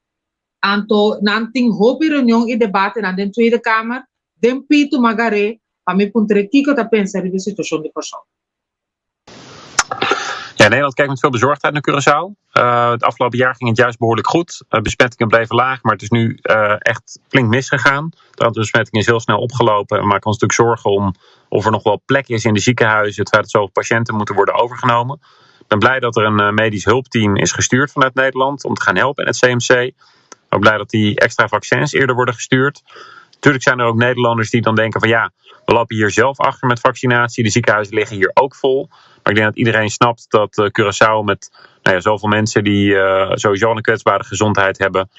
anto nan tin hopi reunion i debatenan den Tweede Kamer, den Pitu Magaré pa mi puntr'é kiko ta pensa riba e situashon di Kòrsou. Ja, Nederland kijkt met veel bezorgdheid naar Curaçao. Uh, het afgelopen jaar ging het juist behoorlijk goed. Uh, besmettingen bleven laag, maar het is nu uh, echt flink misgegaan. Het aantal besmettingen is heel snel opgelopen. We maken ons natuurlijk zorgen om of er nog wel plek is in de ziekenhuizen. Het feit dat zoveel patiënten moeten worden overgenomen. Ik ben blij dat er een medisch hulpteam is gestuurd vanuit Nederland om te gaan helpen in het CMC. Ook blij dat die extra vaccins eerder worden gestuurd. Natuurlijk zijn er ook Nederlanders die dan denken van ja, we lopen hier zelf achter met vaccinatie. De ziekenhuizen liggen hier ook vol. Maar ik denk dat iedereen snapt dat uh, Curaçao met nou ja, zoveel mensen die uh, sowieso een kwetsbare gezondheid hebben.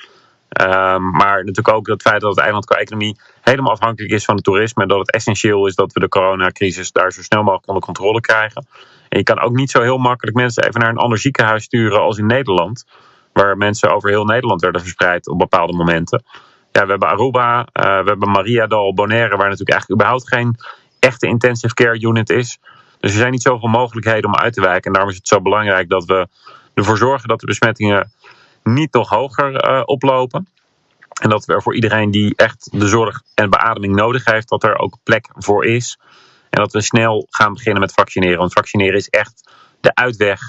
Um, maar natuurlijk ook het feit dat het eiland qua economie helemaal afhankelijk is van het toerisme. En dat het essentieel is dat we de coronacrisis daar zo snel mogelijk onder controle krijgen. En je kan ook niet zo heel makkelijk mensen even naar een ander ziekenhuis sturen als in Nederland. Waar mensen over heel Nederland werden verspreid op bepaalde momenten. Ja, we hebben Aruba, uh, we hebben Mariadal, Bonaire, waar natuurlijk eigenlijk überhaupt geen echte intensive care unit is. Dus er zijn niet zoveel mogelijkheden om uit te wijken. En daarom is het zo belangrijk dat we ervoor zorgen dat de besmettingen niet nog hoger uh, oplopen. En dat we er voor iedereen die echt de zorg en beademing nodig heeft, dat er ook plek voor is. En dat we snel gaan beginnen met vaccineren. Want vaccineren is echt de uitweg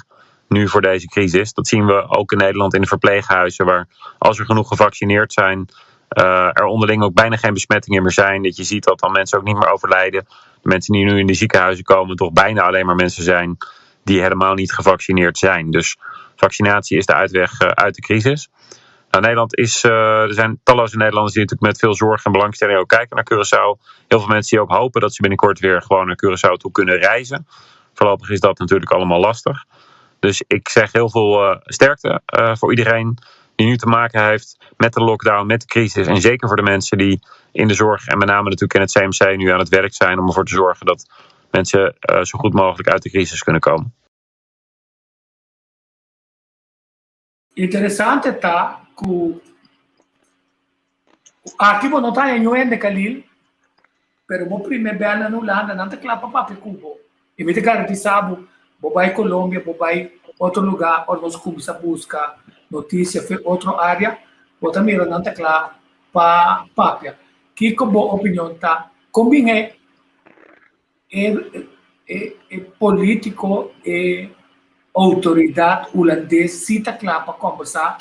nu voor deze crisis. Dat zien we ook in Nederland in de verpleeghuizen, waar als er genoeg gevaccineerd zijn, uh, er onderling ook bijna geen besmettingen meer zijn. Dat je ziet dat dan mensen ook niet meer overlijden. De mensen die nu in de ziekenhuizen komen, toch bijna alleen maar mensen zijn die helemaal niet gevaccineerd zijn. Dus vaccinatie is de uitweg uh, uit de crisis. Nou, Nederland is, uh, er zijn talloze Nederlanders die natuurlijk met veel zorg en belangstelling ook kijken naar Curaçao. Heel veel mensen die ook hopen dat ze binnenkort weer gewoon naar Curaçao toe kunnen reizen. Voorlopig is dat natuurlijk allemaal lastig. Dus ik zeg heel veel uh, sterkte uh, voor iedereen. die nu te maken heeft met de lockdown, met de crisis. En zeker voor de mensen die in de zorg en met name natuurlijk in het CMC nu aan het werk zijn om ervoor te zorgen dat mensen eh, zo goed mogelijk uit de crisis kunnen komen. Interesante ta ku aki bo no ta haña niun hende Khalil, pero bo primer bel na Hulanda nan ta kla pa papia ku bo. I mi ta garantisa bo, bo bai Colombia, bo bai otro lugar ora nos kuminsa buska notisia for otro area, bo ta mira nan ta kla pa papia. Kiko bo opinion ta? Kon bin e E e e politico, e autoridad Hulandes si ta cla pa combersa,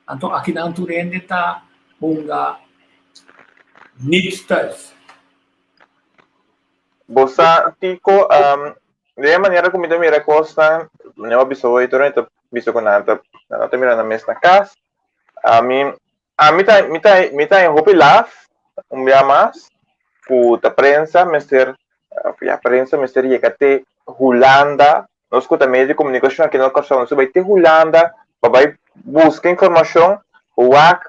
anto akinan tur hende ta hunga niet thuis. Bo sa, Tico, den e manera ku mi ta mira kosnan, mi a bisa hoy tur hende ta bisa ku nan ta nan ta mira nan mes na kas. Ami Ami ta mi ta mi ta hopi laf un bia mas ku ta prensa mester ya prensa mester yega te Hulanda nos ku ta medio di komunikashon aki na Kòrsou nos bai te Hulanda pa bai buska informashon wak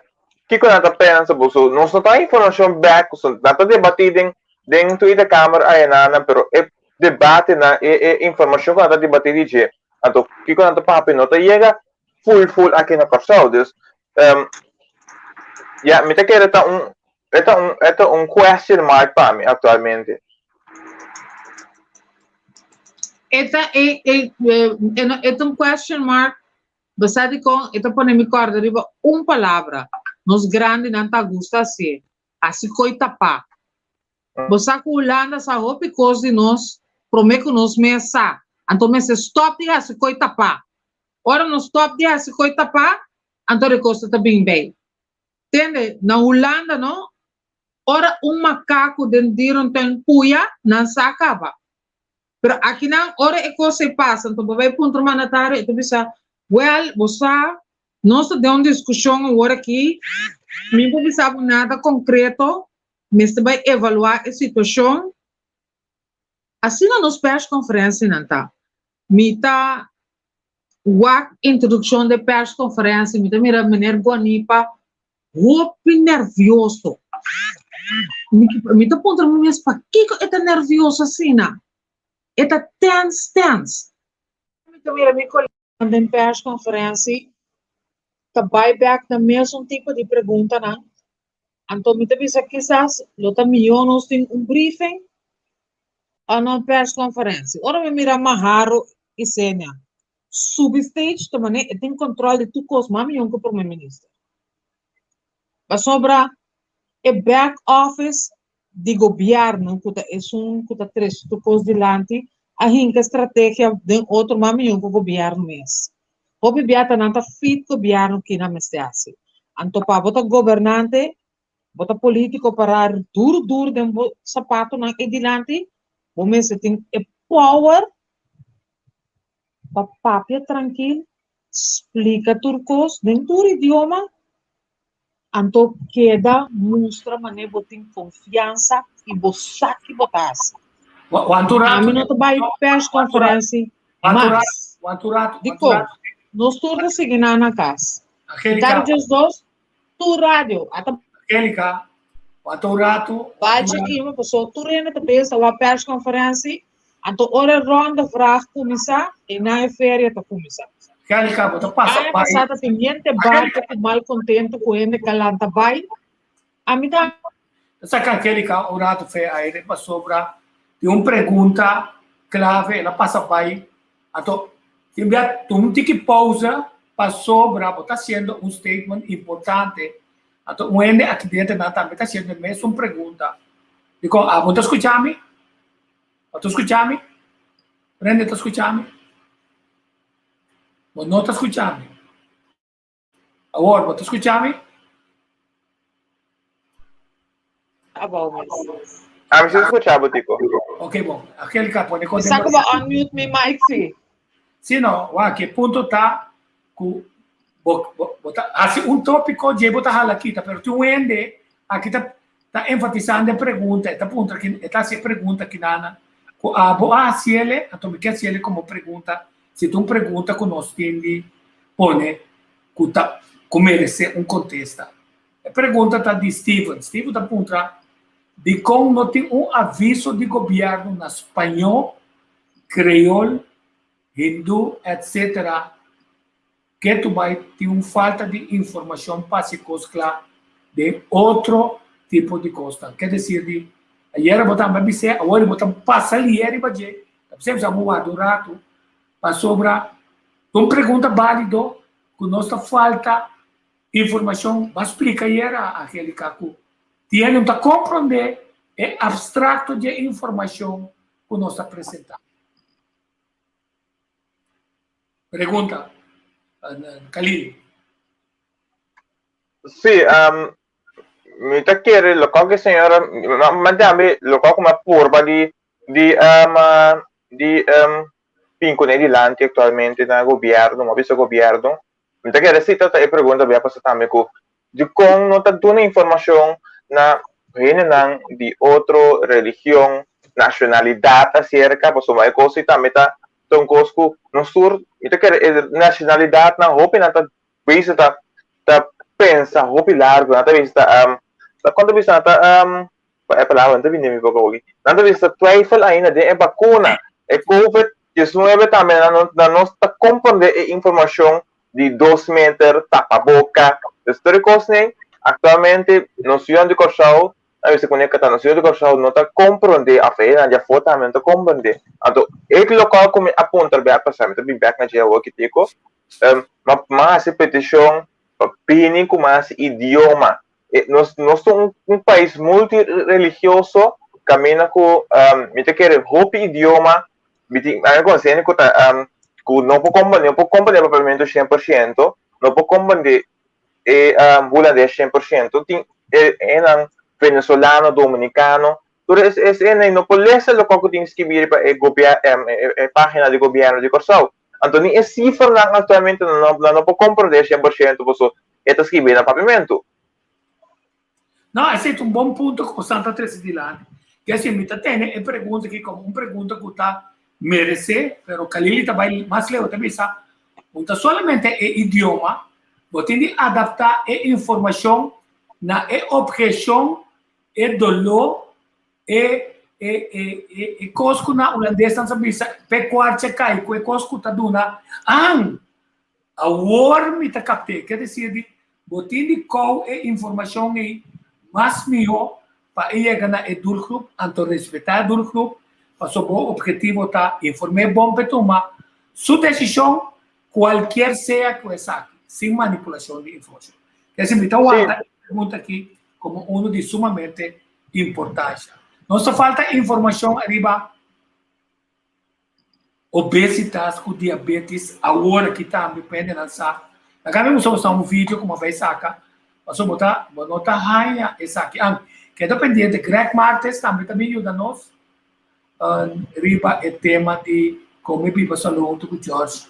kiko nan ta pensa boso nos no ta informashon bek nan ta debatí den den Tweede Kamer ayanan pero e debatenan e e informashon ku nan ta debatí di dje anto kiko nan ta papia no ta yega full full aki na Kòrsou dus Um, ja, mi ta kere ta un, e ta un, e ta un question mark pa mi actualmente. E ta, e, e, e, no, e ta un question mark, basa di kon, e ta pone mi kòrda riba un palabra. Nos grandinan ta gusta hasié. Hasi koi tapá. Bo sa ku Hulanda sa hopi kos di nos promé ku nos mes sa. Anto mester stòp di hasi koi tapá. Ora nos stòp di hasi koi tapá, anto de kos ta bin bei. Tende, na Hulanda no, ora un makaku den dierentuin puya, nan sa kaba. Pero akinan ora e kos ei pasa, anto bo bai puntra un mandatario, e ta bisa, wèl, bo sa, nos ta den un diskushon awor aki, mi por bisa bo nada konkreto, mester bai evaluá e situashon. Asina nos perskonferensianan ta. Mi ta wak introdukshon de perskonferensia, mi ta mira meneer Guanipa hopi nervioso. Mi, mi ta puntra mi mes pakiko e ta nervioso asina. E ta tens tens. Mi ta mira mi koleganan den perskonferensia ta bai bek na mesun tipo di preguntanan. Anto mi ta bisa kisas lo ta mihó nos tin un briefing o no un persconferencia. Ora mi mira Maharo y Senia subi stage ta manera e tin control di tur cos mas mihó cu prome minister. Pasobra e back office di gobierno cu ta esun cu ta trece tur cos dilanti a hinca strategia den otro mas mihó cu gobierno mes. Hopi bia ta nan ta fit gobierno kina mester haci. Anto pa bo ta gobernante, bo ta politico para duro duro den bo sapatonan ey dilanti, bo mester tin e power pa papia trankil, splica tur cos den tur idioma, Anto keda mustra manera bo tin konfiansa i bo sa ki bo ta hasi. Ami no ta bai perskonferensi mas. Dikon? Nos tur ta sigui nan na kas. Mitar di diesdos, tur radio a ta. Bai chikima pasobra tur hende ta pensa wak perskonferensi, anto ora e ronde vraag kuminsá, einan e feria ta kuminsá. Angelica, bo ta pasa Aña bai. pasá ta tin hende barco ku mal contento ku hende ka lanta bai. Ami ta. Ta saka Angelica un rato fe aire pasobra tin un pregunta clave el a pasa bai anto tin bia tuma un tiki pausa pasobra bo ta haciendo un statement importante anto un hende aki dentro nan tambe ta haciendo e mesun pregunta dikon abo ta scucha mi? Bo ta scucha mi? Rende ta scucha mi? Bo no ta skucha mi. Awor, bo ta skucha mi? Abou mes. Ami si ta skucha bo, Tico. Ok, bon. Angelica, pone Mi sa ku bo unmute mi mic si. Si no, wak, e punto ta ku bo, bo, bo ta hasi un tópiko dje bo ta hala kita, pero tin un hende aki ta ta enfatisando e pregunta, e ta puntra ki, e ta hasi e pregunta kinana ku abo a hasiele, anto mi ke hasiele komo pregunta, si ta un pregunta ku nos tin di pone ku ta. ku meresé un kontesta. E pregunta ta di Steven. Steven ta puntra, Dikon no tin un aviso di gobièrnu na spañó, kreol, hindú, etc. Ketu bai tin un falta di informashon pa hasi kos kla den otro tipo di kosnan. Ke desir di ayera bo tambe a bis'é, awor bo ta pasa lié riba dje, ta p'esei bo warda un ratu, pasobra ta un pregunta bálido ku nos ta falta informashon. Bo a splika ayera, Angelica, ku tin hende no ta komprondé e abstrakto dje informashon ku nos ta presentá. Pregunta, Khalil. Sí, um, mi ta kere loke ku señora, ma tambe loke ku mi a purba di di um, di um, bin kuné dilanti aktualmente na gobièrnu, mi a bisa gobièrnu, mi ta kere si ta e pregunta bia pasa tambe ku dikon no ta duna informashon na hendenan di otro religion, nashonalidat aserka, pasobra e kos si tambe ta ta un kos ku nos tur, mi ta kere e nashonalidatnan hopinan ta bisa ta ta pensa hopi largu, nan ta bisa ta ta kon ta bisa nan ta e palabra no ta bini mi boka hopi, nan ta bisa ta twijfel ainda den e bakuna, e covid 19 tambe nan no nan no ta komprende e informashon di dos meter, tapa boka, dus tur e kosnan aktualmente nos yunan di Kòrsou a bisa ku ta nos yu di Kòrsou no ta komprondé òf e hendenan di afó tambe no ta komprondé. Anto e lokal ku mi a puntra bia pasá, mi ta bin bèk na dje awor kitiko, mi a hasi petishon pa bini ku mas idioma. Nos nos ta un pais multireligioso kaminda ku mi ta kere hopi idioma, mi tin mi a konosé hende ku ta ku no por komprondé, no por komprondé papiamentu 100%, no por komprondé e hulandes 100%, tin e hendenan venezolano, dominicano, tur es es hende no por lesa loke ku tin skibi riba e gobier e pagina di gobierno di Kòrsou. Anto ni e sifranan aktualmente nan no nan no por komprondé 100% paso e ta skibi na papiamentu. No, esei ta un bon punto ku boso ta trese dilanti. Kese mi ta tene e pregunta aki komo un pregunta ku ta meresé, pero Kalili ta bai mas leu, ta bisa, No ta solamente e idioma, bo tin di adaptá e informashon na e obheshon, e doló, e e e e e kos ku na hulandes nan sa bisa p'e kuartje kai, ku e kos ku ta duna an. Awor mi ta kapt'é. Ke desir di bo tin di kou e informashon ei mas mihó pa e yega na e doelgroep, anto respetá e doelgroep, pasobra bo obhetivo ta inform'é bon p'e tuma su desishon, kualkier sea ku esaki, sin manipulashon di informashon. Kese mi ta warda e pregunta aki komo unu di sumamente importansha. Nos ta falta informashon ariba Obesitas ku diabetes awor aki tambe pa hendenan sa. Laga mi mustra boso un video ku mi a bai saka pasobra bo ta bo no ta haña esaki. An keda pendiente Greg Martes tambe ta bin yuda nos riba e tema di kome biba salú huntu ku George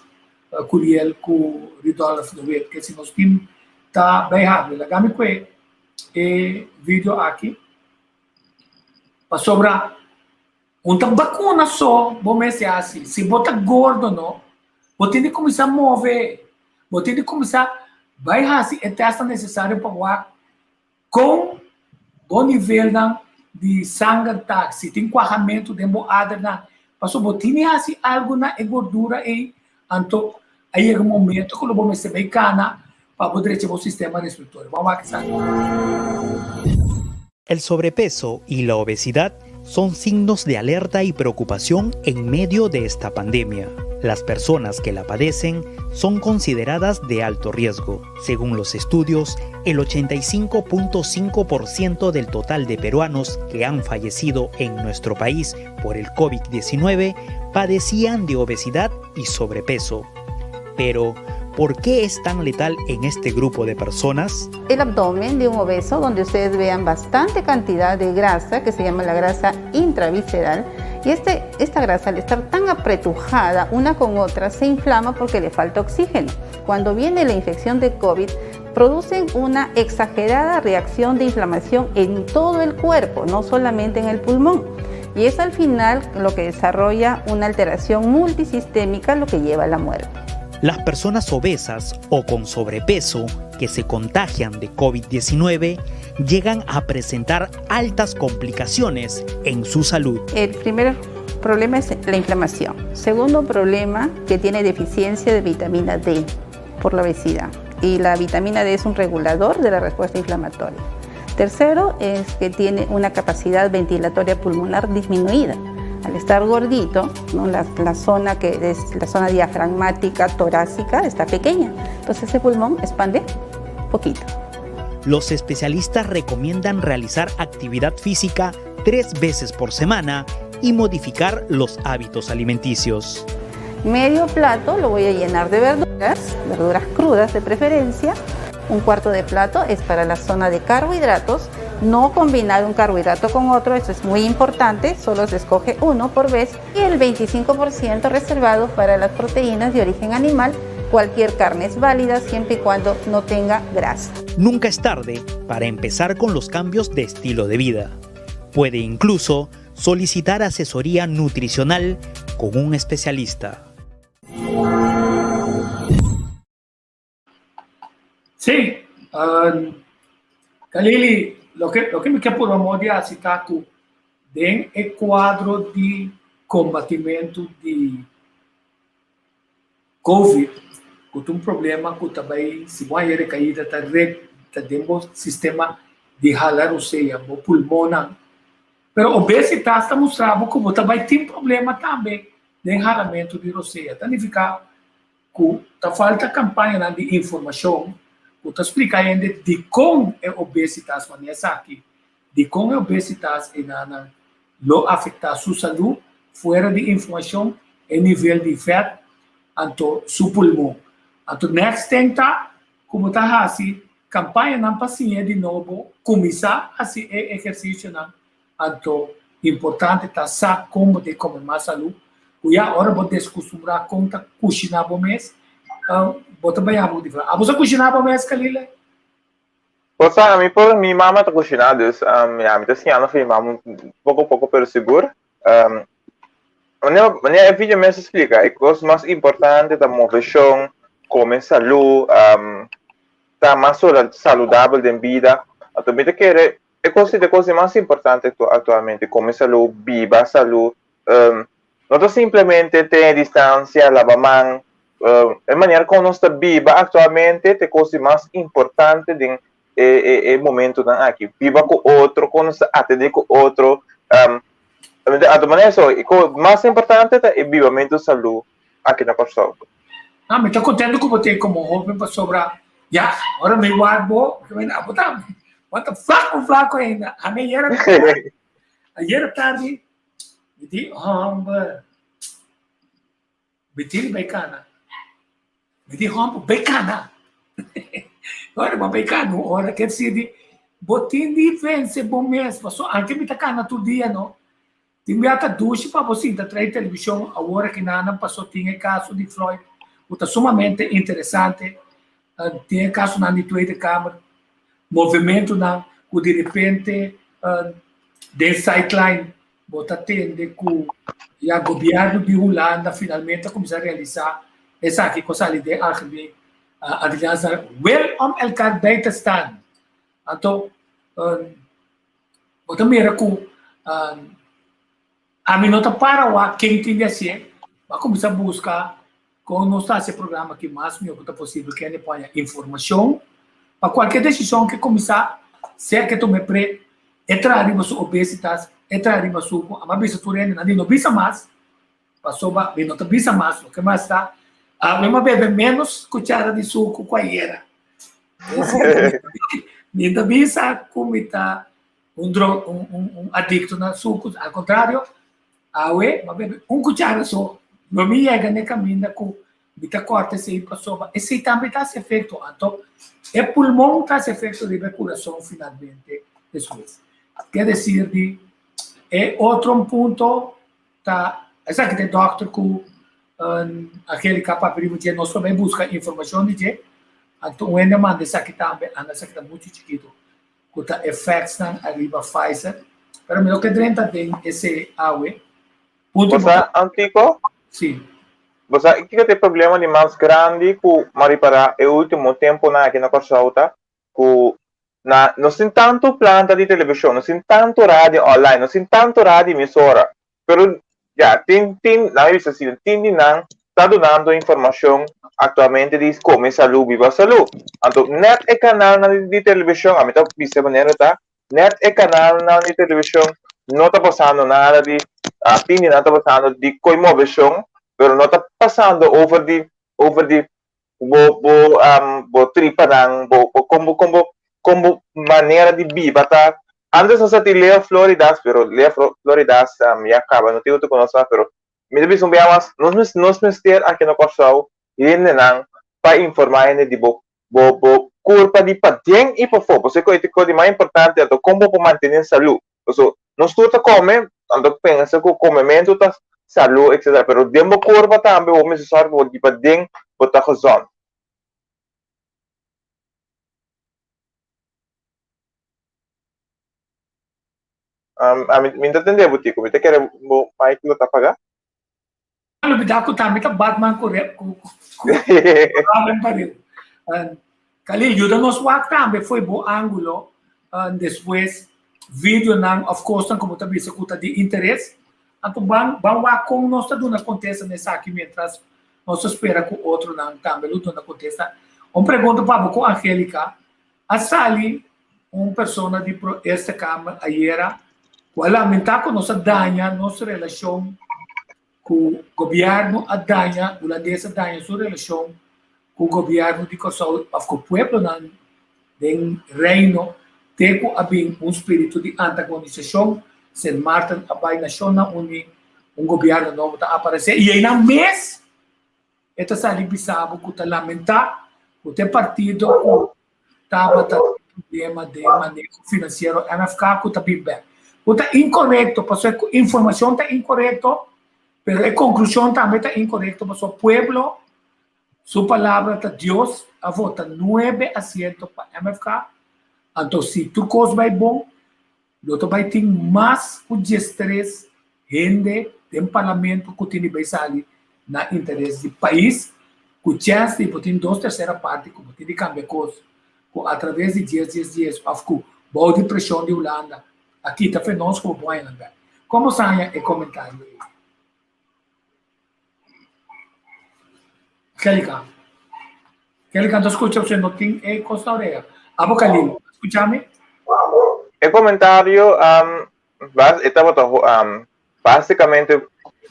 Curiel ku Rudolf de Wit. Ke si nos tin ta bai habri. Laga mi kue e video aki pasobra. Un ta bakuna so bo mester hasi. Si bo ta gordo no, bo tin di kuminsá move. Bo tin di kuminsá bai hasi e tèstnan nesesario pa wak kon bo nivelnan di sanger ta, si tin kuahamentu den bo adernan. Pasobra bo tin di hasi algu na e gordura ei, anto a yega un momento ku lo bo mester bai kana pa bo drecha bo sistema respiratorio. Ban wak esaki. El sobrepeso y la obesidad son signos de alerta y preocupación en medio de esta pandemia. Las personas que la padecen son consideradas de alto riesgo. Según los estudios, el 85.5% del total de peruanos que han fallecido en nuestro país por el COVID-19 padecían de obesidad y sobrepeso. Pero, ¿por qué es tan letal en este grupo de personas? El abdomen de un obeso, donde ustedes vean bastante cantidad de grasa, que se llama la grasa intravisceral, y este, esta grasa al estar tan apretujada una con otra se inflama porque le falta oxígeno. Cuando viene la infección de COVID, producen una exagerada reacción de inflamación en todo el cuerpo, no solamente en el pulmón. Y es al final lo que desarrolla una alteración multisistémica, lo que lleva a la muerte. Las personas obesas o con sobrepeso que se contagian de COVID-19 llegan a presentar altas complicaciones en su salud. El primer problema es la inflamación. Segundo problema, que tiene deficiencia de vitamina D por la obesidad. Y la vitamina D es un regulador de la respuesta inflamatoria. Tercero es que tiene una capacidad ventilatoria pulmonar disminuida. Al estar gordito, ¿no? la, la zona que es la zona diafragmática torácica está pequeña. Entonces ese pulmón expande poquito. Los especialistas recomiendan realizar actividad física tres veces por semana y modificar los hábitos alimenticios. Medio plato lo voy a llenar de verduras, verduras crudas de preferencia. Un cuarto de plato es para la zona de carbohidratos. No combinar un carbohidrato con otro, eso es muy importante, solo se escoge uno por vez. Y el 25% reservado para las proteínas de origen animal. Cualquier carne es válida siempre y cuando no tenga grasa. Nunca es tarde para empezar con los cambios de estilo de vida. Puede incluso solicitar asesoría nutricional con un especialista. Sí, um, Kalili, loke, loke mi ke purba mo di hasi ta ku den e kuadro di kombatimentu di Covid, ku ta un problema ku ta bai, si bo haña rekaida, ta re, ta den bo sistema di hala rosea, bo pulmonnan. Pero obesitas ta mustra bo ku bo ta bai tin problema tambe den halamentu di rosea. Ta nifiká ku ta falta kampañanan di informashon ku ta splika hende dikon e obesitas manera esaki, dikon e obesitas enanan lo afektá su salú, fuera di informashon e nivel di vèt anto su pulmon. Anto next thing ta ku bo ta hasi kampañanan pa siña di nobo kuminsá hasi e ehersisionan Anto, importante ta sa kon bo ta kome mas salú, ku ya ora bo deskustumbrá kon ta kushiná bo mes, bo ta bañá bo diferente. Abo sa kushiná bo mes, Kalile? Bo sa, ami por, mi mama ta kushiná, dus ya, mi ta siñando for mi mama poko poko pero sigur. Manera, manera e video mes ta splika, e kos mas importante ta moveshon, kome salú, ta mas saludabel den bida. Anto mi ta kere E kos di kos di mas importante aktualmente, kome salú, biba salú. No ta simplemente tene distansia, laba man. E manera kon nos ta biba aktualmente ta e kos di mas importante den e e momentunan aki. Biba ku otro, kon nos ta atendé ku otro. Anto manera esei, e kos mas importante ta e bibamentu salú aki na Kòrsou. Ah, mi ta contento cu bo tin como hoben pasobra ya, ora mi wak bo, mi ta bo ta, bo ta flaco flaco ainda. Ami ayer ayer tardi mi di homber, mi tin bai cana. Mi di homber bai cana. Ora bo bai cana un ora ke si di bo tin di vence bo mes pasobra anke mi ta cana tur dia no. Tin bia ta dushi pa bo sinta trae televishon awor aki nan paso tin e kaso di Floyd ku ta sumamente interesante. Tin e kasonan di Tweede Kamer, movimentunan ku di repente den sideline bo ta tende ku ya gobièrnu di Hulanda finalmente a kuminsá realisá esaki ku a sali den Algemeen Adriaanse wil om elkaar bij te staan. Anto Bo ta mira ku ami no ta para wak ken tin di hasié, bo a kuminsá buska kon nos ta hasi e programa aki mas mihó ku ta posibel kende por haña informashon pa kualke desishon ke kuminsá, sea ke tuma e pre, e traha riba su obesitas, e traha riba suku, ami a bisa tur hende, nan di no bisa mas, pasobra mi no ta bisa mas, loke mas ta, ami a bebe ménos kuchara di suku ku ayera. Mi ta bisa ku mi ta un dro un un un adikto na suku, al kontrario, awe mi a bebe un kuchara so, lo mi yega na e kaminda ku mi ta kòrta esei pasobra esei tambe ta hasi efekto, anto e pulmon ta hasi efekto riba e kurason finalmente despues. Ke desir di e otro un punto ta esaki ta e dòkter ku Angelica papia riba dje, nos lo bai buska informashon di dje, anto un hende a manda esaki tambe, anda esaki ta muchu chikitu, ku ta e factsnan ariba Pfizer, pero mi no ke drenta den ese awe. Punto Bo sa, Antico? Si. Bo sa kiko ta e problema di mas grandi ku m'a ripará e último tempunan aki na Kòrsou ta ku na nos tin tantu planta di televishon, nos tin tantu radio online, nos tin tantu radio emisora, pero ya tin tin nan a bisa asina, tin di nan ta dunando informashon aktualmente di kome salú, biba salú. Anto nèt e kanalnan di televishon, ami ta bisa manera ta, Net e kanalnan di televishon no ta pasando nada di tin di nan ta pasando di koi moveshon pero no ta pasando over di over di bo bo bo tripanan bo bo kon bo kon bo kon bo manera di biba ta antes nos a tin Leo Floridas pero Leo Floridas ya kaba no tin otro ku nos mas pero mi ta bisa un bia mas nos nos mester aki na Kòrsou hendenan pa informa hende di bo Bo bo kurpa di paden i pafó. Pasobra ku e ta e kos di mas importante anto kon bo por mantené salú. Pasobra nos tur ta kome, anto pensa ku komementu ta salú etsetera, pero den bo kurpa tambe bo mester sòru pa bo di paden bo ta gezond. Ami mi ta tende bo Tico, mi ta kere bo mic lo ta pagá. Lubida ku tambe ta Batman ku ku ku Robin pariu. Khalil yuda nos wak tambe fo'i bo angulo despues videonan of kosnan ku bo ta bisa ku ta di interes. Anto ban ban wak kon nos ta duna kontesta na esaki mientras nos ta spera ku otronan tambe lo duna kontesta. Un pregunta pa bo ku Angelica a sali un persona di pro Eerste Kamer ayera ku a lamenta ku nos a daña nos relashon ku gobièrnu a daña, Hulandes a daña su relashon ku gobièrnu di Kòrsou òf ku pueblonan den Reino te ku a bin un spiritu di antagonisashon, Sint Maarten a bai Nashonnan Uní, un gobièrnu nobo ta aparesé i einan mes e ta sali bisa bo ku ta lamentá ku te partido ku tabata tin problema den maneho finansiero MFK ku ta bin bek. Ku ta inkorekto pasobra ku informashon ta inkorekto, pero e konklushon tambe ta inkorekto pasobra pueblo su palabra ta Dios a vota nuebe asiento pa MFK, anto si tur kos bai bon Lo ta bai tin mas ku diestres hende den parlamento ku tin di bai sali na interes di pais, ku chèns di bo tin dos tersera parti ku bo tin di kambia kos ku atraves di dies dies dies òf ku bou di preshon di Hulanda a kita fe nos ku bo por haña nan bèk. Kon bo sa haña e komentario ei? Angelica. Angelica, no skucha usted no tin e kos na orea. Abo Khalil, skucha mi? E komentario um, bas, e tabata um, básikamente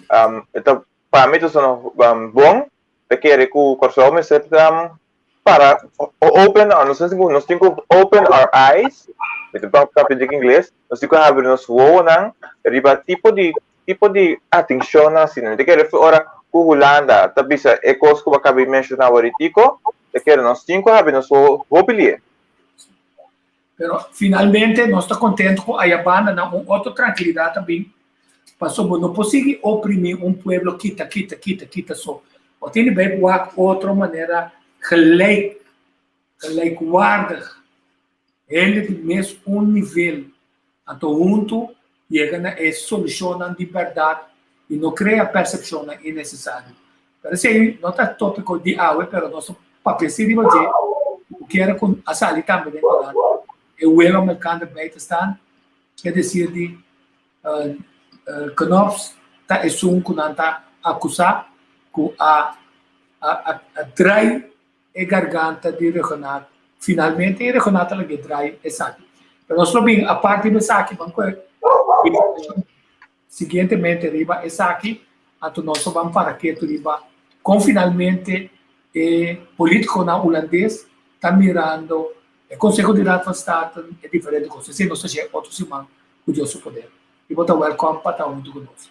um, e ta, pa mi ta sona um, bon, ta kere ku Kòrsou mester um, para open, nos tin ku, nos tin ku open our eyes, mi ta papia dik ingles, nos tin ku habri nos wowonan riba tipo di tipo di atenshonnan asina. Mi ta kere ora ku Hulanda ta bisa e kos ku bo a kaba di menshoná aworitiko, ta kere nos tin ku habri nos wowo hopi lie. Pero finalmente nos ta contento cu Ayabanda na un otro trankilidad ta bin, pasobra bo no por sigui oprimi un pueblo kita, kita, kita, kita so. Bo tin di bay wak otro manera gelijk, gelijkwaardig, hende di mes un nivel, anto hunto yega na e solucionnan di berdad y no crea percepcionnan innecesario. Pero esey no ta topico di awe, pero nos ta papia si riba dje, cu kier cu a sali tambe den corant, e welo mercante bij te staan, es decir di Knops ta esun cu nan ta acusa cu a a draai e garganta di Rhuggenaath. Finalmente e Rhuggenaath a lag'é draai esaki. Pero nos lo bin apart riba esaki, ban koe siguientemente riba esaki, anto nos lo ban para ketu riba kon finalmente e politikonan hulandes ta mirando e Conseho di Raad van State, e diferente kos. Esei nos ta share otro siman ku Dios su poder. I bo ta wèlkòm pa ta huntu ku nos.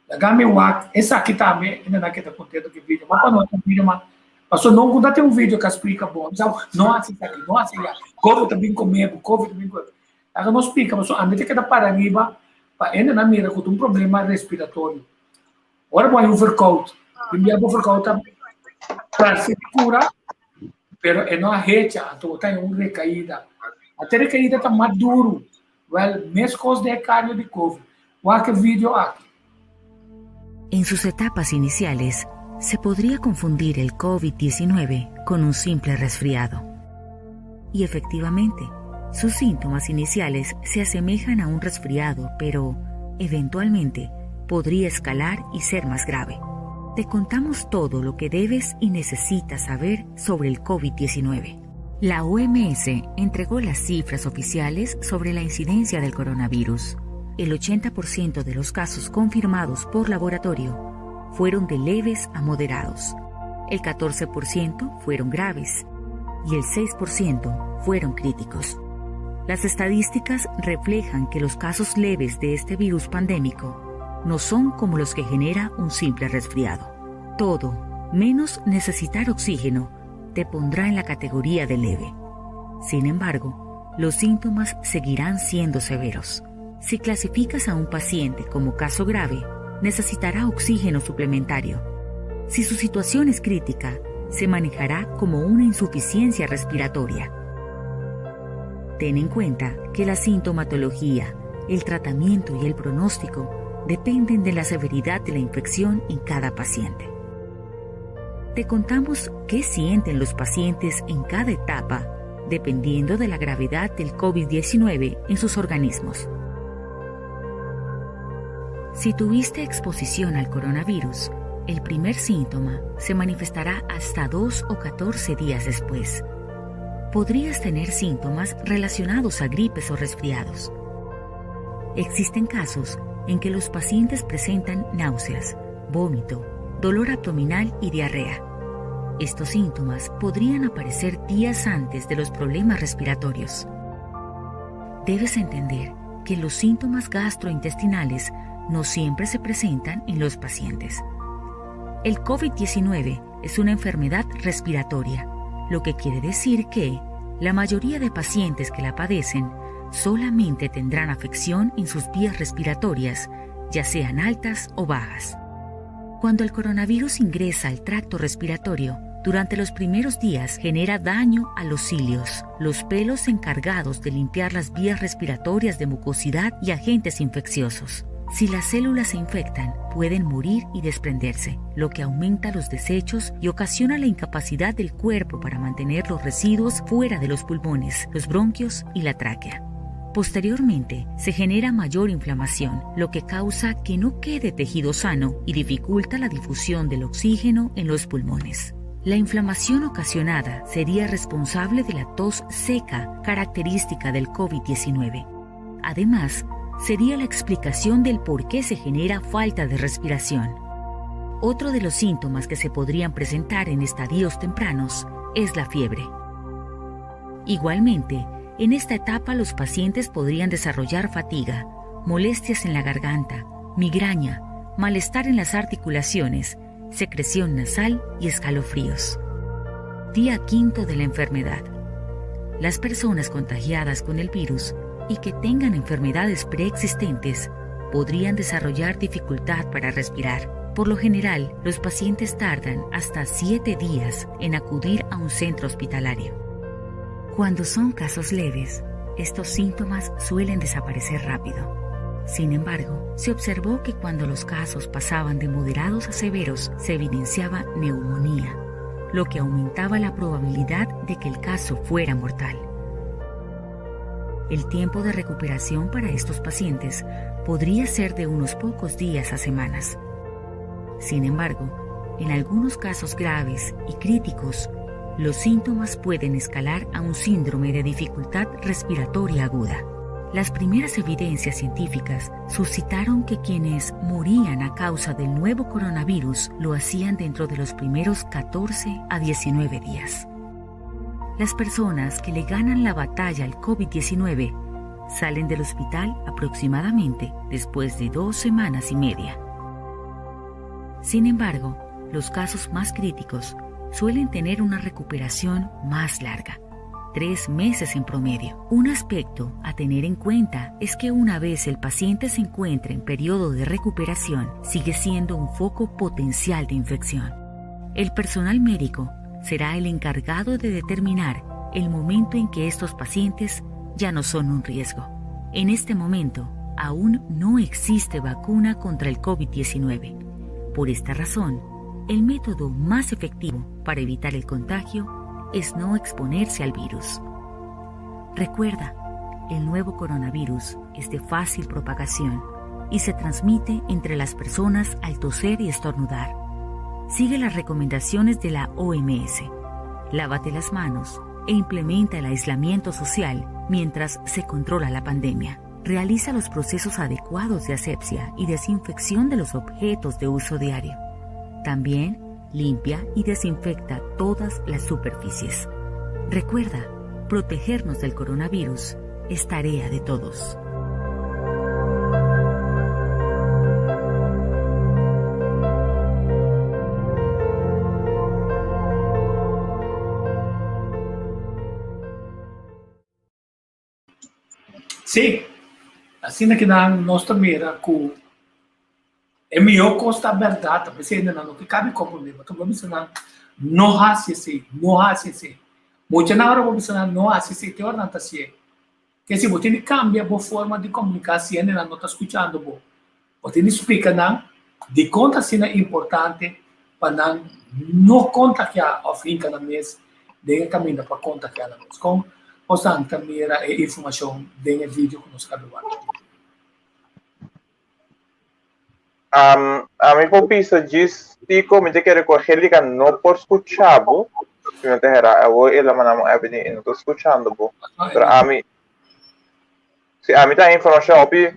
Laga mi wak esaki tambe, e nan a keda contento cu e video, ma pa no tin video ma, paso no cu ta tin un video cu a splica bon, sa no haci esaki, no haci ya, covid ta bin come bo, covid ta bin come bo. Laga no splica, paso ami ta keda para riba pa e nan a mira cu ta un problema respiratorio. Ora bo hay un verkoud, tin bia bo verkoud ta parse di cura, pero e no a hecha, anto bo ta hay un recaida. Ate recaida ta mas duro, Wel, mescos den e cario di covid. Wak e video aki. En sus etapas iniciales, Se podría confundir el COVID-19 con un simple resfriado. Y efectivamente, sus síntomas iniciales se asemejan a un resfriado, pero eventualmente podría escalar y ser más grave. Te contamos todo lo que debes y necesitas saber sobre el COVID-19. La OMS entregó las cifras oficiales sobre la incidencia del coronavirus. El 80% de los casos confirmados por laboratorio fueron de leves a moderados. El 14% fueron graves y el 6% fueron críticos. Las estadísticas reflejan que los casos leves de este virus pandémico no son como los que genera un simple resfriado. Todo, menos necesitar oxígeno, te pondrá en la categoría de leve. Sin embargo, los síntomas seguirán siendo severos. Si clasificas a un paciente como caso grave, necesitará oxígeno suplementario. Si su situación es crítica, se manejará como una insuficiencia respiratoria. Ten en cuenta que la sintomatología, el tratamiento y el pronóstico dependen de la severidad de la infección en cada paciente. Te contamos qué sienten los pacientes en cada etapa, dependiendo de la gravedad del COVID-19 en sus organismos. Si tuviste exposición al coronavirus, el primer síntoma se manifestará hasta 2 o 14 días después. Podrías tener síntomas relacionados a gripes o resfriados. Existen casos en que los pacientes presentan náuseas, vómito, dolor abdominal y diarrea. Estos síntomas podrían aparecer días antes de los problemas respiratorios. Debes entender que los síntomas gastrointestinales no siempre se presentan en los pacientes. El COVID-19 es una enfermedad respiratoria, lo que quiere decir que la mayoría de pacientes que la padecen solamente tendrán afección en sus vías respiratorias, ya sean altas o bajas. Cuando el coronavirus ingresa al tracto respiratorio, durante los primeros días genera daño a los cilios, los pelos encargados de limpiar las vías respiratorias de mucosidad y agentes infecciosos. Si las células se infectan, pueden morir y desprenderse, lo que aumenta los desechos y ocasiona la incapacidad del cuerpo para mantener los residuos fuera de los pulmones, los bronquios y la tráquea. Posteriormente, se genera mayor inflamación, lo que causa que no quede tejido sano y dificulta la difusión del oxígeno en los pulmones. La inflamación ocasionada sería responsable de la tos seca característica del COVID-19. Además, sería la explicación del por qué se genera falta de respiración. Otro de los síntomas que se podrían presentar en estadios tempranos es la fiebre. Igualmente, en esta etapa los pacientes podrían desarrollar fatiga, molestias en la garganta, migraña, malestar en las articulaciones, secreción nasal y escalofríos. Día quinto de la enfermedad. Las personas contagiadas con el virus y que tengan enfermedades preexistentes podrían desarrollar dificultad para respirar. Por lo general, los pacientes tardan hasta 7 días en acudir a un centro hospitalario. Cuando son casos leves, estos síntomas suelen desaparecer rápido. Sin embargo, se observó que cuando los casos pasaban de moderados a severos, se evidenciaba neumonía, lo que aumentaba la probabilidad de que el caso fuera mortal. El tiempo de recuperación para estos pacientes podría ser de unos pocos días a semanas. Sin embargo, en algunos casos graves y críticos, los síntomas pueden escalar a un síndrome de dificultad respiratoria aguda. Las primeras evidencias científicas suscitaron que quienes morían a causa del nuevo coronavirus lo hacían dentro de los primeros 14 a 19 días. Las personas que le ganan la batalla al COVID-19 salen del hospital aproximadamente después de 2 semanas y media. Sin embargo, los casos más críticos suelen tener una recuperación más larga, 3 meses en promedio. Un aspecto a tener en cuenta es que una vez el paciente se encuentra en periodo de recuperación, sigue siendo un foco potencial de infección. El personal médico será el encargado de determinar el momento en que estos pacientes ya no son un riesgo. En este momento, aún no existe vacuna contra el COVID-19. Por esta razón, El método más efectivo para evitar el contagio es no exponerse al virus. Recuerda, el nuevo coronavirus es de fácil propagación y se transmite entre las personas al toser y estornudar. Sigue las recomendaciones de la OMS. Lávate las manos e implementa el aislamiento social mientras se controla la pandemia. Realiza los procesos adecuados de asepsia y desinfección de los objetos de uso diario. También limpia y desinfecta todas las superficies. Recuerda, protegernos del coronavirus es tarea de todos. Sí, asina ki nan nos ta mira ku e mihó kos ta bèrdat, p'esei nan no ke kabi komprondé, pasobra bo bisa nan no hasi esei, no hasi esei. Muchanan ora bo bisa nan no hasi esei, te ora nan ta hasié. Ke si bo tin di kambia bo forma di komuniká si hendenan no ta skuchando bo. Bo tin di splika nan dikon ta asina importante pa nan no kontagiá òf hinka nan mes den e kaminda pa kontagiá nan mes. Kon bosan ta mira e informashon den e video ku nos a wak? Ami por bisa djis Tico, mi ta kere ku Angelica no por skucha bo, si mi no ta hera, awor el a manda mi un app i no ta skuchando bo. Pero ami, si ami ta informashon hopi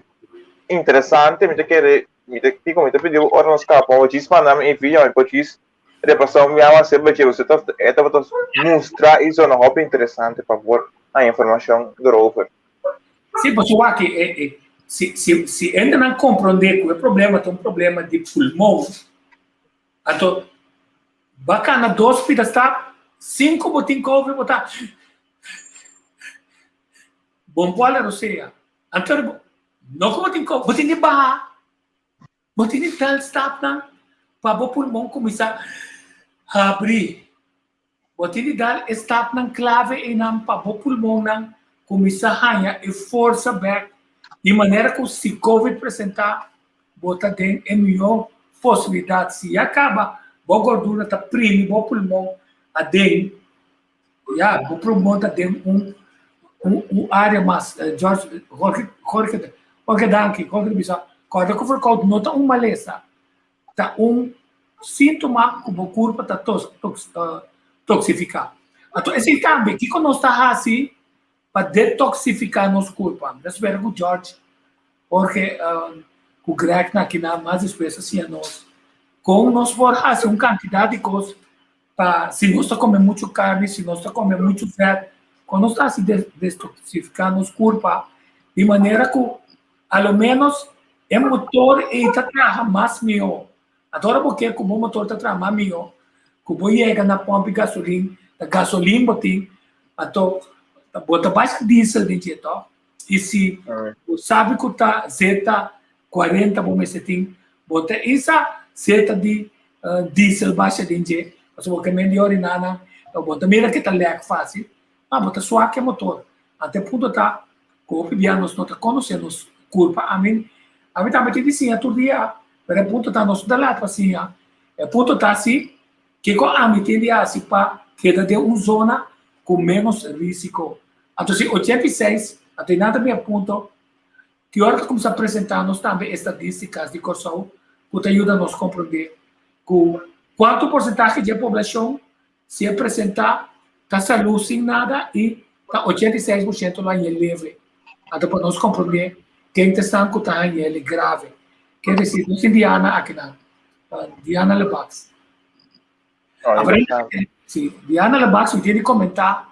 interesante, mi ta kere, mi ta Tico, mi ta pidi bo ora nos kaba bo djis manda mi e video, mi por djis repasa un biaha mas riba dje, pasobra e tabata mustra i zona hopi interesante pa por haña informashon erover. Sí, pasobra wak, e, e, si, si, si hendenan komprondé ku e problema ta un problema di pulmon, anto ba kana dos pida stap, sin ku bo tin covid bo ta bon por ala rosea. Anto no ku bo tin covid, bo tin di baha. Bo tin di tel stapnan pa bo pulmon kuminsá habri. Bo tin di dal e stapnan klave einan pa bo pulmonnan kuminsá haña e forsa bèk di manera ku si covid presentá bo ta den e mihó posibilidat. Si ya kaba bo gordura ta primi bo pulmon aden, ya bo pulmon ta den un un área mas. George, Jorge, Jorge, Jorge danki, Jorge ta bisa kòrda ku verkoud no ta un malesa. Ta un síntoma ku bo kurpa ta toksifiká. Anto esei tambe, kiko nos ta hasi pa detoksifiká nos kurpa? Mi ta spera ku George, Jorge ku Greg na kinan mas despues a siña nos kon nos por hasi un kantidat di kos pa si nos ta kome muchu karni, si nos ta kome muchu vèt, kon nos ta hasi detoksifiká nos kurpa di manera ku A lo ménos e motor ei ta traha mas mihó. Anto ora bo ke ku bo motor ta traha mas mihó, ku bo yega na pòmpi gasolin, ta gasolin bo tin, anto bo ta basha diesel den dje tòg? I si bo sabi ku ta zeta kuarenta bo mester tin, bo ta isa zeta di diesel basha den dje, pasobra bo ke men di oriná nan, bo ta mira ke ta lèk fásil, ma bo ta suak e motor. Anto e punto ta ku hopi bia nos no ta konosé nos kurpa. Ami ami tambe tin di siña tur dia, pero e punto ta nos no ta lat pa siña. E punto ta si kiko ami tin di hasi pa keda den un zona ku ménos risiko. Anto si 86, anto e nan ta bin e punto ki ora ta kuminsá presentá nos tambe estadístikas di Kòrsou ku ta yuda nos komprondé ku kuantu porsentahe dje poblashon Si e presentá, ta salú sin nada i ta 86% lo hañ'é leve. Anto pa nos komprondé ken ta esnan ku ta hañ'é grave. Ker desir, nos tin Diana akinan, Diana Lebacs. Si, Diana Lebacs mi tin di komentá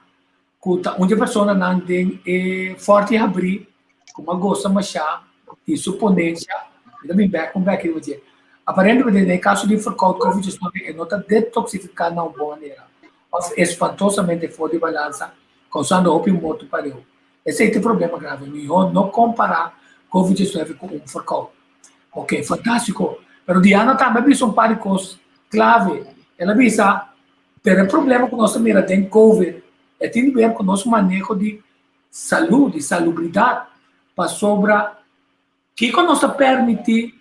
ku ta un di e personanan den e Fòrti Habrí ku mi a gosa mashá di su ponensia, mi ta bin bèk un bèk riba dje. Aparentemente den e kaso di verkoud covid diesnuebe e no ta detoksifiká na un bon manera òf espantosamente for di balansa kousando hopi morto pareu. Esei ta e problema grave. Mihó no kompará covid diesnuebe ku un verkoud. Oke, fantástiko. Pero Diana tambe a bisa un par di kos klave. El a bisa Pero e problema ku nos ta mira den covid e tin di ber ku nos maneho di salú, di salubridat, pasobra kiko nos ta permití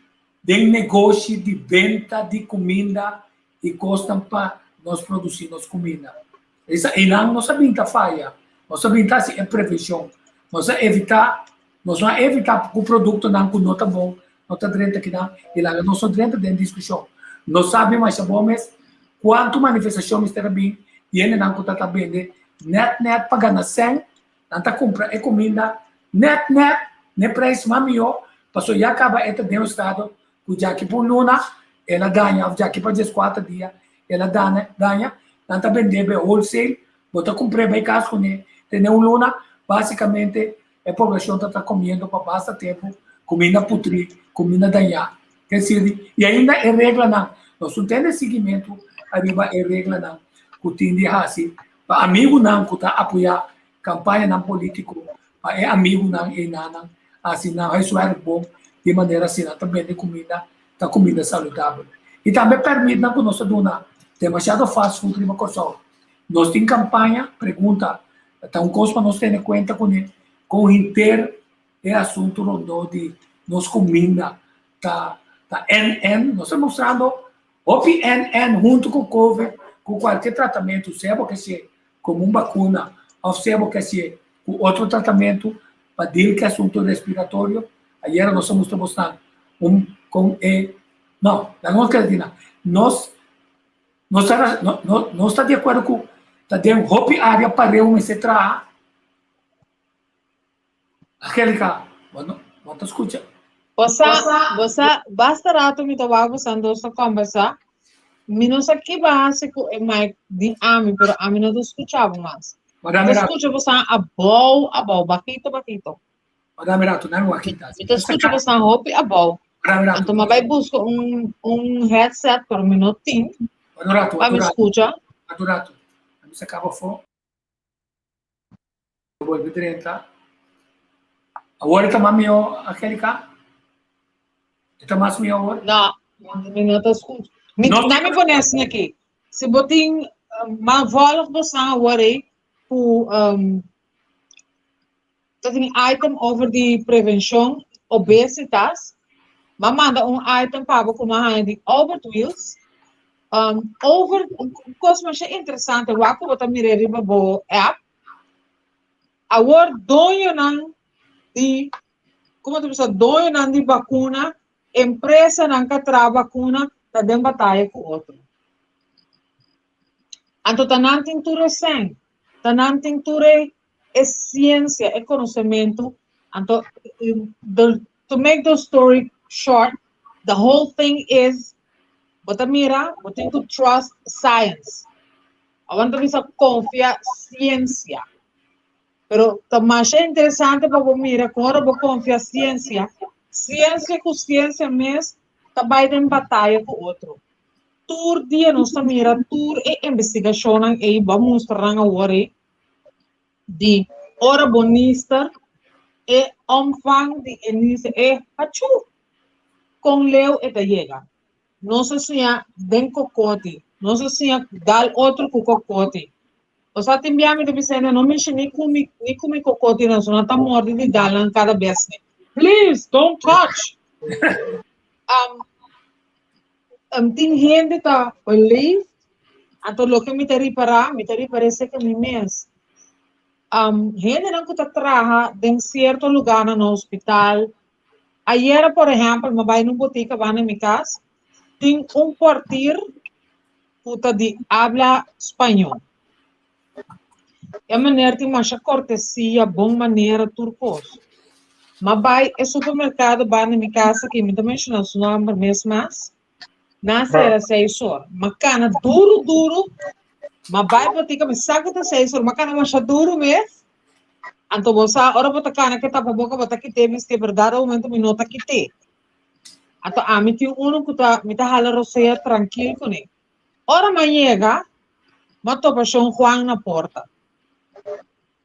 den negoshi di benta di kuminda. i kosnan pa nos produsí nos kuminda. Esa einan nos a bin ta faya, nos a bin ta hasi e prevenshon, nos a evitá, nos no a evitá ku produktonan ku no ta bon no ta drenta kinan i laga nos no drenta den diskushon. Nos sabi masha bon mes kuantu manifestashon mester a bin di hendenan ku ta ta bende nèt nèt pa gana sèn, nan ta kumpra e kuminda nèt nèt n'e preis mas mihó pasobra ya kaba e ta den un estado ku djaki pa un luna el a daña òf djaki pa dieskuater dia el a daña, nan ta bend'é be wholesale, bo ta kumpr'é bai kas kuné tene un luna, básikamente e poblashon ta ta komiendo pa basta tempu kuminda putrí, kuminda dañá. Ke sirbi? I ainda e reglanan, nos no tene siguimentu ariba e reglanan ku tin di hasi pa amigunan ku ta apoyá kampañanan polítiko, pa e amigunan einanan hasi nan huiswerk bon di manera si nan ta bende kuminda, ta kuminda saludabel. I tambe pèrmitnan ku nos ta duna demasiado fast food riba Kòrsou. Nos tin kampaña, pregunta, ta un kos pa nos tene kuenta kuné kon henter e asuntu rondó di nos kuminda ta ta NN. Nos ta mostrando hopi NN huntu ku covid, ku kualke tratamentu, sea bo ke hasié komo un bakuna òf sea bo ke hasié ku otro tratamentu pa deal ku e asuntu respiratorio. Ayera nos a mustra bosnan un kon e, no, laga nos keda di nan. Nos Nos ta no no nos ta di akuerdo ku ta den hopi área pareu mester traha. Angelica, bo no bo ta skucha. Bo sa, bo sa, basta rato mi ta wak bosan dos ta kombersá. Mi no sa ki bo a hasi ku e mic di ami, pero ami no ta skucha bo mas. Mi ta skucha bosan abou, abou, bajito, bajito. Madame Rato, nan wak kita. Mi ta skucha bosan hopi abou. Madame Rato. Anto mi a bai buska un un headset, pero mi no tin. Madame Rato, Pa mi skucha. Madame Rato, mi sa kaba afó. Bolbe drenta. Awor e ta mas mihó, Angelica? E ta mas mihó awor? No, mi no ta skucha. Mi, No. na mi pone asina aki. Si bo tin, man volg bosan awor ei ku um, Ta tin item over di prevencion obesitas. M'a manda un item pa bo ku m'a haña di Albert Wheels. Um, over, un kos masha interesante, wak ku bo ta mira riba bo app. Awor doñonan di, komo ta bisa, doñonan di bakuna, empresanan ka traha bakuna, ta den bataya ku otro. Anto ta nan tin tur e sèn, ta nan tin tur e e siensia, e konosementu, anto the to make the story short, the whole thing is bo ta mira, bo tin ku trust science. Awor ta bisa konfia siensia. Pero ta masha interesante pa bo mira kon ora bo konfia siensia, siensia ku siensia mes ta bai den bataya ku otro. Tur dia nos ta mira tur e investigashonnan ei, bo a mustra nan awor ei, di ora bo nister e omvang di e nister e hachú kon leu e ta yega. Nos a siña den kokoti, nos a siña dal otro ku kokoti. Osea tin bia mi ta bisa hende no mishi ni ku mi ni ku mi kokoti nan so nan ta mordi di dal nan kada bes ni. Please don't touch. Um, um, tin hende ta beleefd, anto loke mi ta ripará, mi ta ripará esei mi mes. Um, hendenan ku ta traha den sierto lugarnan na hospital. Ayera, por ehèmpel, mi a bai na un botika banda mi kas, tin un portir ku ta di habla spañó. E meneer tin masha kortesia, bon manera, tur kos. M'a bai e supermerkado banda mi kas aki, mi ta menshoná su nòmber mes mas, nan sera seis or. M'a kana duru duru, m'a bai botika, mi sa ku ta seis or, m'a kana masha duru mes. Anto bo sa, ora bo ta kana ke tapaboka bo ta kit'é bisti, pero dado momento mi no ta kit'é. Anto ami tin unu ku ta, mi ta hala rosea trankil kuné. Ora m'a yega, m'a topa shon Juan na porta.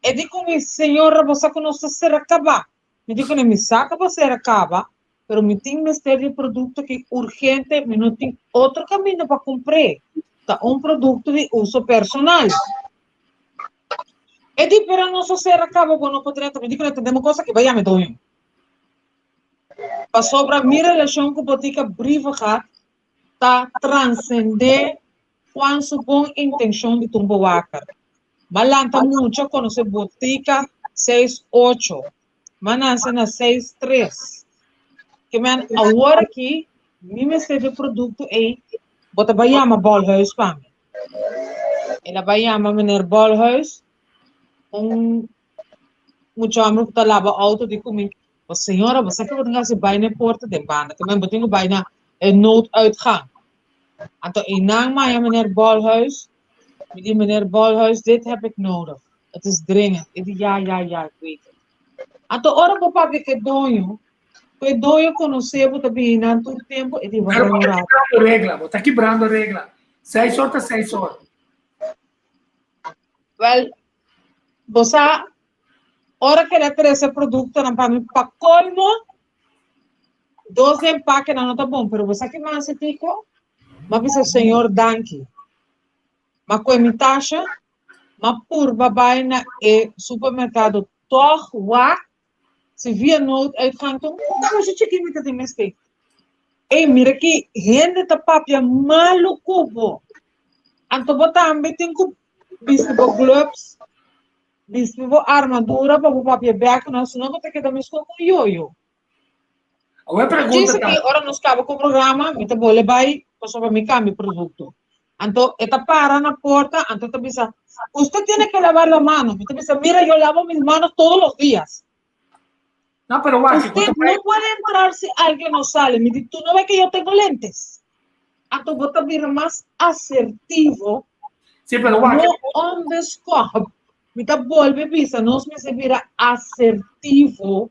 E di ku mi, Señora, bo sa ku nos ta sera kaba. Mi di kuné, Mi sa ku bo sera kaba, pero mi tin mester di e produkto aki urgente, mi no tin otro kaminda pa kumpr'é. Ta un produkto di uso personal. E di, Pero nos a sera kaba, bo no por drenta. Mi di kuné, Tendé mi kos aki, bai yama e doño. Pasobra mi relashon ku Botika Brievengat ta transendé. Juan su bon intenshon di ta un bewaker. M'a lanta mucha konosé botika seis ocho. M'a nase na seis tres. Ke men awor aki mi mester di e produkto ei, bo ta bai yama Bolhuis pa mi. El a bai yama meneer Bolhuis, un mucha homber ku ta laba outo di ku mi, Bo señora, bo sa ke bo tin ku hasi bai na e porta den banda, ke men bo tin ku bai na e nooduitgang. Anto einan maya meneer Bolhuis, mi di meneer Bolhuis, dit heb ik nodig. Het is dringend. E di ja, ja, ja, ik weet het. Anto ora bo papia ku e doño, ku e doño konosé bo ta bini nan tur tempu, e di Pero wara bo un ta rato. kibrando regla, bo ta kibrando regla. Seis or ta seis or. Wel, bo sa, ora ku el a trese produktonan pa mi, pa kolmo, dos empakenan no ta bon, pero bo sa ki mas e tiko? M'a bisa, Señor, danki. M'a kue mi tasha, m'a purba bai na e supermerkado tòg wak si via nooduitgang ta un kosha chikí mi ta tin mester. Ey, mira ki hende ta papia malu ku bo. Anto bo tambe tin ku bisti bo gloves, bisti bo armadura pa bo papia bek no, sino bo ta keda meskos ku un yoyo. Awor e pregunta Djis ta. aki ora nos kaba ku programa mi ta bole bai pasobra mi kambia produkto. Anto e ta para na porta anto e ta bisa, Usted tiene que lavar la mano. Mi ta bisa, Mira, yo lavo mis manos todos los días. No, pero wak, Usted no puede entrar si alguien no sale. Mi di, Tu no ve que yo tengo lentes? Anto bo ta bira mas asertivo. Sí, pero wak. No on the spot. Mi ta bolbe bisa, nos mester bira asertivo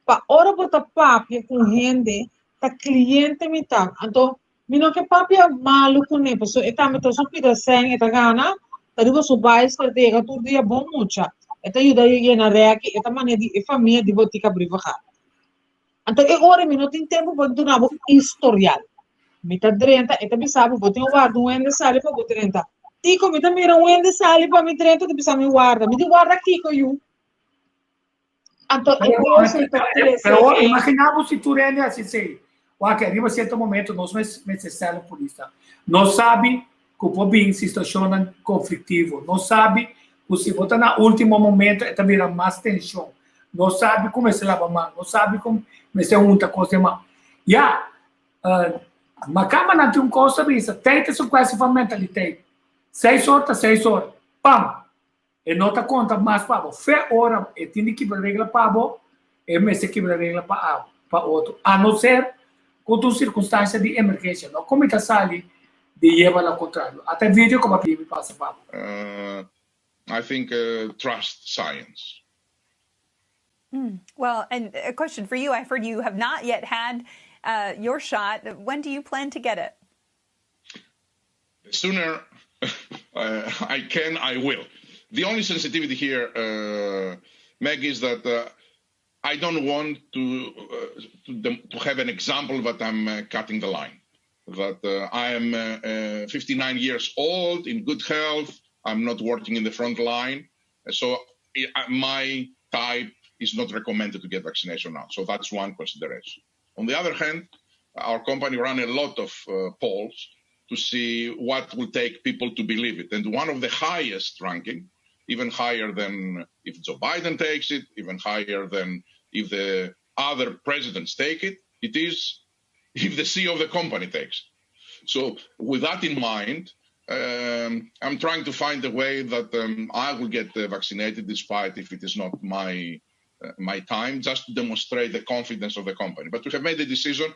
pa ora bo ta papia ku hende, ta kliente mi ta. Anto mi no ke papia malu kuné, pasobra e tambe ta su pida sèn, e ta gana, ta riba su baiskel, e ta yega tur dia bon mucha. E ta yuda yena rèki, e ta manera di e famia di Botica Brievengat. Anto e ora mi no tin tempu pa duna bo historial. Mi ta drenta, e ta bisa bo, bo tin warda un hende sali pa bo drenta. Tiko, mi ta mira un hende sali pa mi drenta, e ta bisa mi warda. Mi di warda kiko yu? Anto e kos ei ta trese Pero e. imagina bo si tur hende hasi esei. Wak, riba sierto momento nos mes mester sel un purista. Nos sabi ku por bin situacionnan konfliktivo. Nos sabi ku si bo ta na ultimo momento e ta bira mas tenshon. Nos sabi ku mester laba man, nos sabi ku mester hunta kos den man. Ya, ma kamba nan tin un kos ta bisa, tijd is un kwestie van mentaliteit. Seis or ta seis or. Pam! E no ta konta mas pa bo. Fe ora e tin di kibra regla pa bo, e mester kibra regla pa abo, pa otro. A no ser ku ta un sirkunstansia di emergensia. No ku mi ta sali di yeba lo kontrario. Ata e video ku bo a pidi mi pasa pa bo. I think trust science. Well, and a question for you. I've heard you have not yet had uh, your shot. When do you plan to get it? The sooner uh, I can, I will. The only sensitivity here, uh, Meg, is that uh, I don't want to, uh, to, to, have an example that I'm uh, cutting the line. That uh, I am 59 years old, in good health, I'm not working in the front line. So my type is not recommended to get vaccination now. So that's one consideration. On the other hand, our company ran a lot of uh, polls to see what will take people to believe it. And one of the highest ranking, even higher than if Joe Biden takes it, even higher than if the other presidents take it, it is if the CEO of the company takes it. So with that in mind, um, I'm trying to find a way that um, I will get uh, vaccinated despite if it is not my uh, my time, just to demonstrate the confidence of the company. But we have made the decision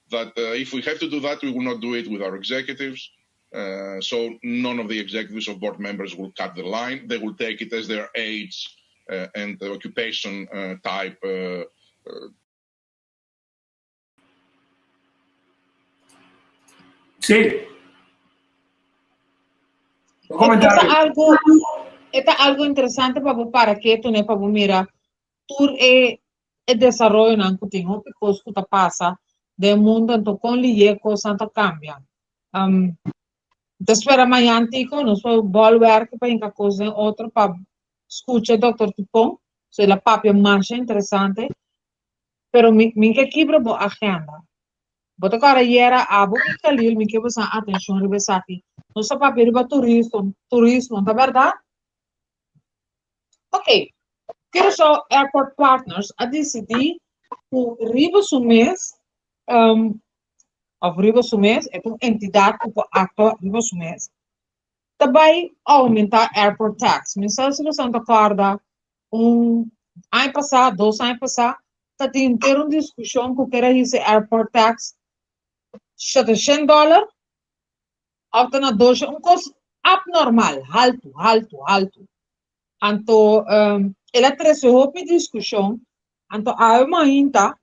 that uh, if we have to do that, we will not do it with our executives. Uh, so none of the executives or board members will cut the line. They will take it as their age uh, and the occupation uh, type. Uh, Sí. E ta algo, e ta algo interesante pa bo para ketu ne, pa bo mira tur e e desaroyonan ku tin, hopi kos ku ta pasa den mundo, anto kon lihé kosnan ta kambia. Um, ta spera mañan tiko, nos por bolwerk pa hinka kos den otro pa skucha Dòkter Tupon, so el a papia masha interesante. Pero mi mi ke kibra bo agenda. Bo ta kòrda yera abo ku Khalil mi ke bosan atenshon riba esaki. Nos ta papia riba turismo, turismo, ta bèrdat? Ok, Curaçao Airport Partners a disidí ku riba su mes, um, òf riba su mes, e ta un entidat ku por aktua riba su mes, ta bai oumentá airport tax. Mi sa si boso ta kòrda un aña pasá, dos aña pasá, ta tin henter un diskushon ku ker a hisa e airport tax 700 dòler òf ta na doshe, un kos abnormal, haltu, haltu, haltu. Anto el a trese hopi diskushon, anto awe mainta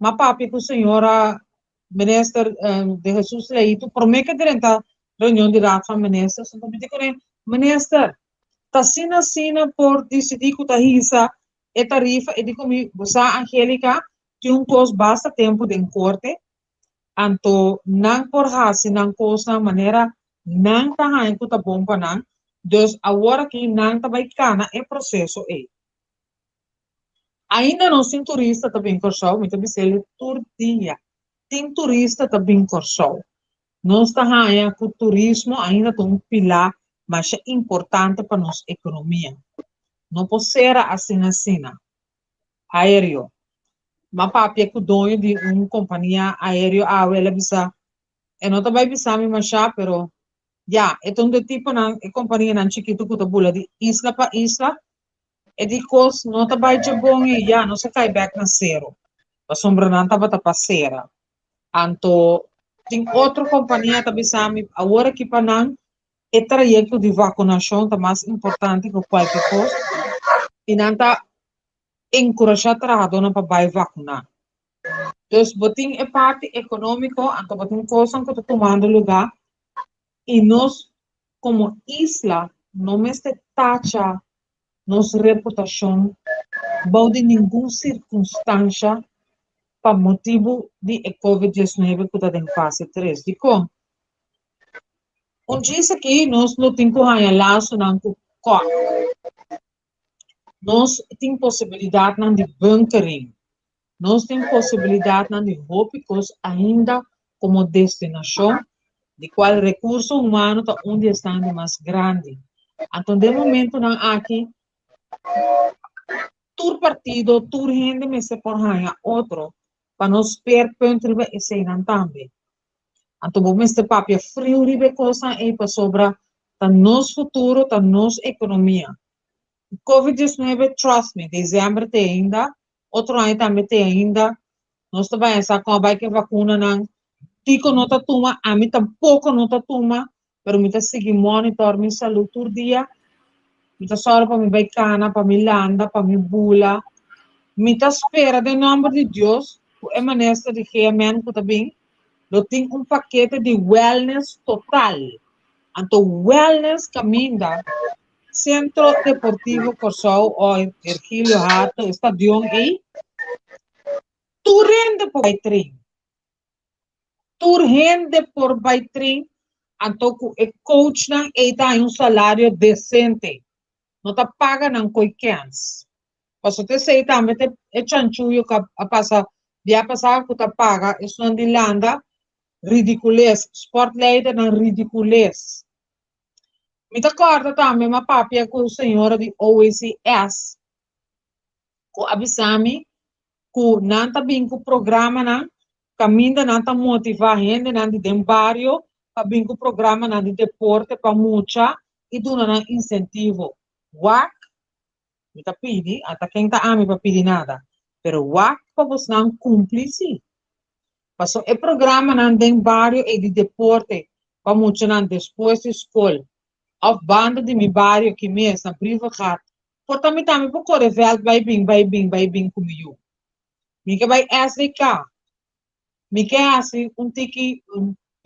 m'a papia ku señora minister de Jesus Leito promé ke drenta reunion di Raad van Ministers, anto mi di kuné, Minister, ta asina asina por disidí ku ta hisa e tarifa? E di ku mi, Bo sa Angelica, tin un kos basta tempu den korte, anto nan por hasi nan kosnan manera nan ta haña ku ta bon pa nan, dus awor aki nan ta bai kana e proseso ei. Ainda nos tin turista ta bin Kòrsou, mi ta bisa el tur dia, tin turista ta bin Kòrsou. Nos ta haña ku turismo ainda ta un pilá masha importante pa nos ekonomia. No por sera asina asina. Aéreo. M'a papia ku doño di un kompania aéreo awe, el a bisa, e no ta bai bisa mi mashá, pero ya, e ta un di e tiponan, e kompanianan chikitu ku ta bula di isla pa isla, E di kos no ta bai dje bon ei ya nos a kai bek na sero pasobra nan tabata pa sera. Anto tin otro kompania ta bisa mi awor aki pa nan e trayekto di vakunashon ta mas importante ku kualke kos i nan ta enkurashá trahadónan pa bai vakuná. Dus bo tin e parti ekonómiko anto bo tin kosnan ku ta tumando lugá i nos komo isla no mester tacha nos reputashon bou di ningun sirkunstansha pa motibu di e Covid 19 ku ta den fase tres. Dikon? Un djis aki nos lo tin ku haña lasonan ku kòrt. Nos tin posibilidatnan di bunkering. Nos tin posibilidatnan di hopi kos ainda komo destinashon, di kual rekurso humano ta un di esnan di mas grandi. Anto den momentunan aki tur partido, tur hende mester por haña otro pa nos speerpunt riba eseinan tambe. Anto bo mester papia friu riba e kosnan ei pasobra ta nos futuro, ta nos ekonomia. Covid 19, trust me, desèmber te ainda, otro aña tambe te ainda, nos ta bai a sa kon a bai ku e vakunanan. Kiko no ta tuma, ami tampoko no ta tuma, pero mi ta sigui monitor mi salú tur dia. Mi ta sòru pa mi bai kana, pa mi landa, pa mi bula. Mi ta spera den nòmber di Dios ku e minister di GMN ku ta bin lo tin un pakete di wellness total. Anto wellness kaminda Sentro Deportivo Kòrsou o Ergilio Hato, e stadion ei, tur hende por bai train. Tur hende por bai train, anto ku e coachnan ei ta haña un salario desente. No ta paga nan koe kens. Pasobra ta esei tambe ta e chanchuyo ku a pasa bia pasá ku ta paga esnan di landa ridicules, sportleidernan ridicules. Mi ta kòrda tambe mi a papia ku señora di OECS ku a bisa mi ku nan ta bin ku programanan kaminda nan ta motivá hendenan di den bario pa bin ku programanan di deporte pa mucha i duna nan insentivo. Wak, mi ta pidi, ata ken ta ami pa pidi nada, pero wak pa bosnan kumpli si. Paso e programanan den bario ei di deporte pa muchanan despues di skol òf banda di mi bario ki mes na Brievengat por ta mi tambe por kore vèlt bai bin bai bin bai bin ku mi yu. Mi ke bai SDK. Mi ke hasi un tiki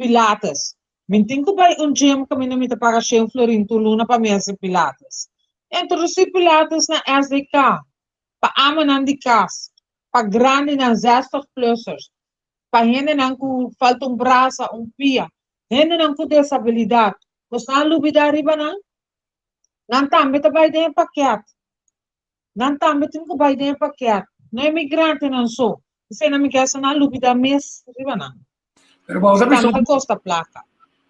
pilates. Mi tin ku bai un gym kaminda mi ta paga shen florin tur luna pa mi hasi pilates. Introdusí pilates na SDK pa amanan di kas, pa grandinan, zestig plussers, pa hendenan ku falta un brasa, un pia, hendenan ku desabilidat. Bosnan a lubidá riba nan? Nan tambe ta bai den e pakèt. Nan tambe tin ku bai den e pakèt. No e migrantenan so. Esei nan mi ke hasta nan a lubidá mes riba nan. Pero bo Esei ta tambe bisa ta kosta plaka.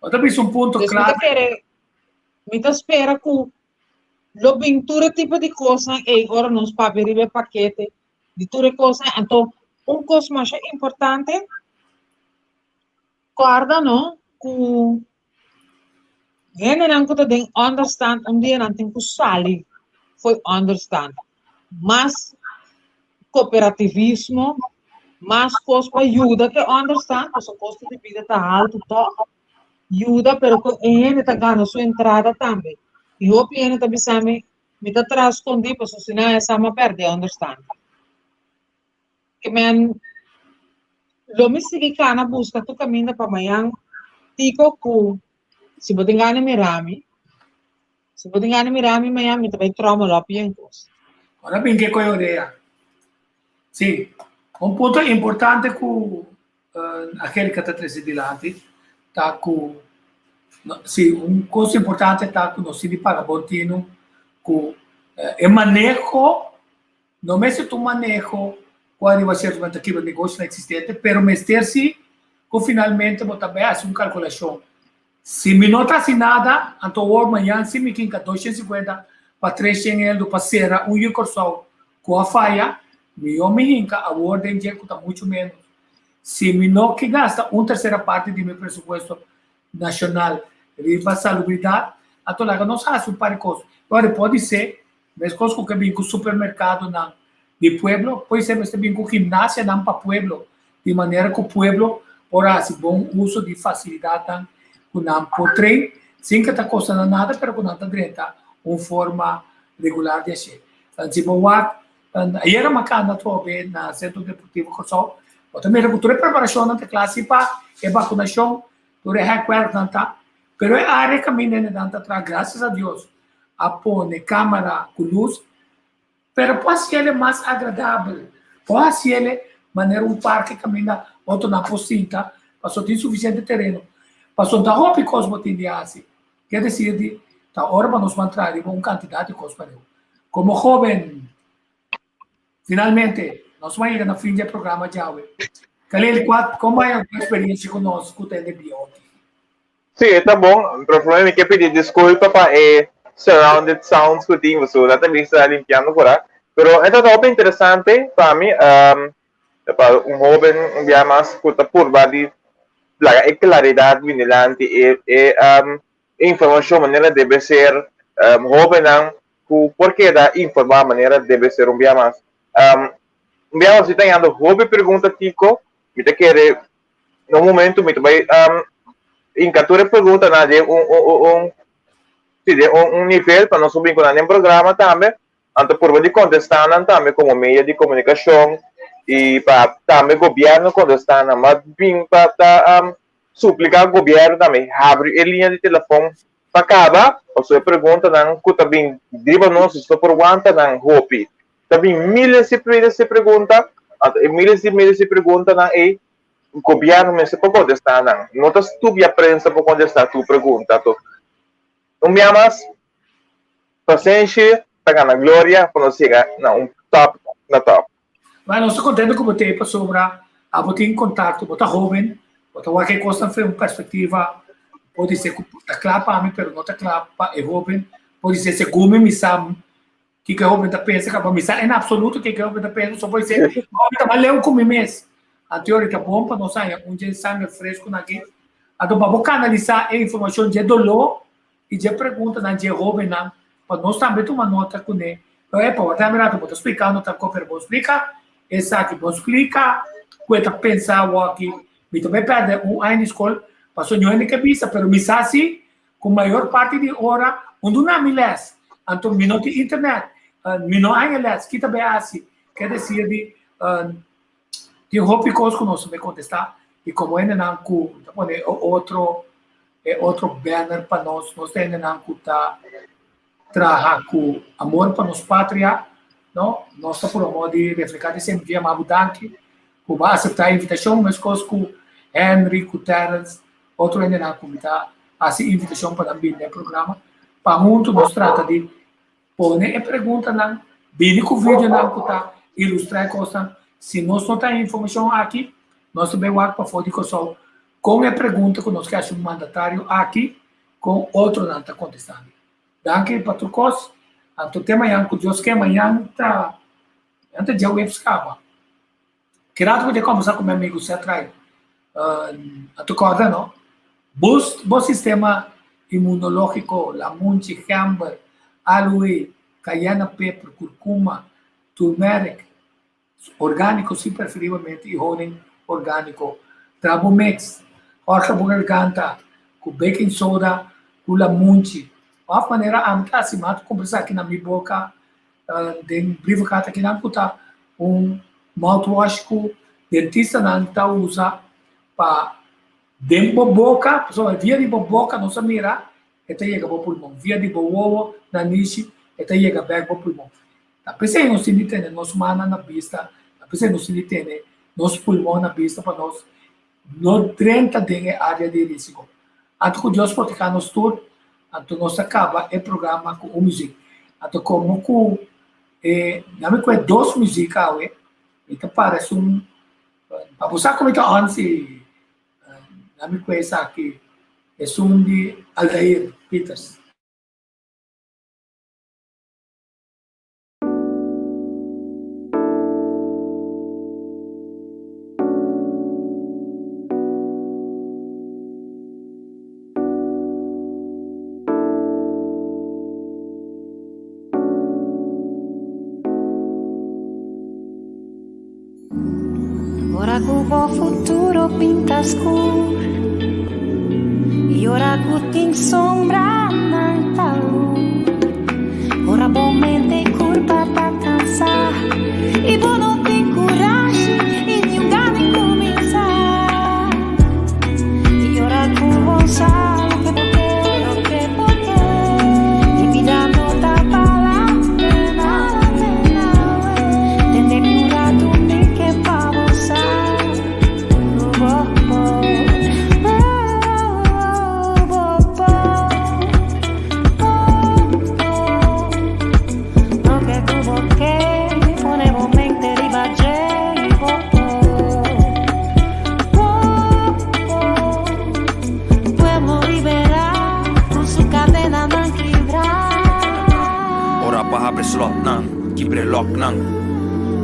Bo ta bisa un punto Dus mi ta clave. kere, mi ta spera ku lo bin tur e tipo di kosnan ei ora nos papia riba e pakete di tur e kosnan. Anto un kos masha importante, kòrda no ku hendenan ku ta den ònderstand un dia nan tin ku sali fo'i ònderstand. Mas kooperativismo, mas kos pa yuda ku e ònderstand, pasobra kosto di bida ta haltu tòg. Yuda pero ku e hende ta gana su entrada tambe. I hopi hende ta bisa mi, mi ta traha skondí pasobra si nan a sa mi a pèrdè ònderstand. Ke men lo mi sigui kana buska tur kaminda pa mañan Tiko ku si bo tin gana mira mi, si bo tin gana mira mi mañan mi ta bai trommel op yen kos. Ora bin ke koe orea. Si, un punto importante ku Angelica ta trese dilanti ta ku si un kos importante ta ku nos tin di paga bon tinu ku e maneho No mester ta un maneho ku ariba sierto momento ta kibra negoshionan eksistente, pero mester si ku finalmente bo ta bai hasi un kalkulashon. Si mi no ta hasi nada, anto awor mañan si mi kinka 250 pa 300 eldo pa sera un yu Kòrsou ku a faya, mihó mi hinka awor den dje ku ta muchu ménos. Si mi no ke gasta un tersera parti di mi presupuesto nashonal riba salubridat, anto laga nos hasi un par di kos. Ora podisé Meskos ku ke bin ku supermerkadonan di pueblo, por esei mester bin ku gimnasianan pa pueblo, di manera ku pueblo por hasi bon uso di fasilidatnan ku nan por train, sin ke ta kosta nan nada, pero ku nan ta drenta un forma regular di hashé. Si bo wak, ayera mi a kanda atrobe na Sentro Deportivo Kòrsou, bo ta mira ku tur e preparashonnan ta kla si pa e bakunashon, tur e hèkwèrknan ta, pero e área kaminda nan ta traha, grasias a Dios, a pone camara cu luz, pero por haciele mas agradabel, por haciele manera un parke caminda otronan por sinta, pasobra tin suficiente tereno. Pasobra ta hopi cos bo tin di haci. Kier decir di ta ora pa nos ban traha riba un cantidad di cos pareu. Como hoben, finalmente, nos ban yega na fin di e programa djawe. Khalil, cua, como a bo experiencia cu nos cu ta hende bioti? Sí, e ta bon, pero promé mi ke pidi disculpa pa e surrounded sounds ku tin, pasobra nan ta bisa limpiando por a. Pero e ta hopi interesante pa mi, um, pa un hoben un bia mas ku ta purba di laga e claridad bini dilanti, e e um, e informacion manera debe ser, um, hobennan ku por keda informa manera debe ser un bia mas. Um, un bia mas mi ta hañando hopi pregunta Tico, mi ta kere Na un momento mi ta bai um, hinka tur e preguntanan den un, un, un, un, sí, den un, un nivel pa nos por bin ku nan den programa tambe. Anto purba di kontestá nan tambe komo medio di komunikashon i pa tambe gobièrnu kontestá nan. Ma bin pa ta um, supliká gobièrnu tambe habri e liña di telefòn pa kaba, pasobra e preguntanan ku ta bin riba nos, nos no por wanta nan hopi. Ta bin miles i miles di pregunta, anto e miles i miles di preguntanan ei, gobièrnu mester por kontestá nan. No ta stubia prensa por kontestá tur pregunta. Anto, un bia mas, pasenshi ta gana gloria pa nos yega na un top na top. Bueno, nos ta kontento ku bo t'ei pasobra abo tin kontakto, bo ta hóben, bo ta wak e kosnan for un perspektiva, por di ser ku ta kla pa mi pero no ta kla pa e hóben, por di ser segun mi mi sa Kiko e hoben ta pensa kaba mi sa en absoluto kiko e hoben ta pensa so por ser hoben ta mas leu ku mi mes. Anto yori ta bon pa nos haña un dje sanger fresco na aki. Anto pa bo kanalisá e informashon dje doló i dje preguntanan dje hobennan pa nos tambe tuma nota kuné. Pero epa wak tambe rato bo ta splikando ta ko pero bo splika esaki bo splika ku e ta pensa awoki mi ta bai pèrdè un aña di skol pasobra ño hende ke bisa pero mi sa si Ku mayor parti di ora un duna mi les, anto mi no tin internet, mi no haña les, ki ta bay hasi? Ke desir di tin hopi kos ku nos mester kontestá i komo hendenan ku ta pone e otro e otro banner pa nos, nos ta hendenan ku ta traha ku amor pa nos patria, no? Nos ta purba di reflehá di semper dia, ma bo danki ku bo a aseptá e invitashon meskos ku Henry, ku Terrence, Otro hendenan ku mi ta hasi invitashon pa nan bini na e programa, pa huntu nos trata di pone e preguntanan, bini ku videonan ku ta ilustrá e kosnan. Si nos no ta e informashon aki, nos ta bai wak pafó di Kòrsou. Kon e pregunta ku nos ke hasi un mandatario aki, kon otronan ta kontestando. Danki pa tur kos. Anto te mañan ku Dios ke, mañan ta mañan ta djaweps kaba. Ki rato ku ta kombersá ku mi amigu Seth Wright, anto kòrda no, boost bo sistema imunológiko, lamunchi, gember, aloe, cayenne pepper, kurkuma, turmeric, Orgániko si preferiblemente i honing orgániko. Traha bo mix. Horka bo garganta ku baking soda ku lamunchi. Òf manera ami ta hasi mi a kumpra esaki na mi boka den brievenkat akinan ku ta un mouthwash ku dentistanan ta usa pa den bo boka, pasobra via di bo boka nos a mira e ta yega bo pulmon, via di bo wowo, nanishi e ta yega bèk bo pulmon. Ta p'esei nos tin di tene nos mannan na bista, ta p'esei nos tin di tene nos pulmon na bista pa nos no drenta den e área di risiko. Anto ku Dios protehá nos tur, anto nos ta kaba e programa ku un muzik. Anto komo ku e nami ku e dos muzik awe, mi ta para esun, pa bo sa ku mi ta on si nami ku esaki, esun di Aldair Pieters. Ora ku bo futuro pinta skur I ora ku tin sombranan ta lur Ora bo mente i kurpa ta kansá I bo no tin kurashi i niun gana di kuminsá I ora ku bo sa loke bo ke loke bo ke I bida no ta bala pena Tende mi un ratu mi ke pa bo sa ku bo por Oh, bo por, bo por Loke ku bo ke pone bo mente riba dje i bo por Bo por Pueblo liberá ku su kadenanan kibrá. Ora pa habri slotnan, kibre locknan.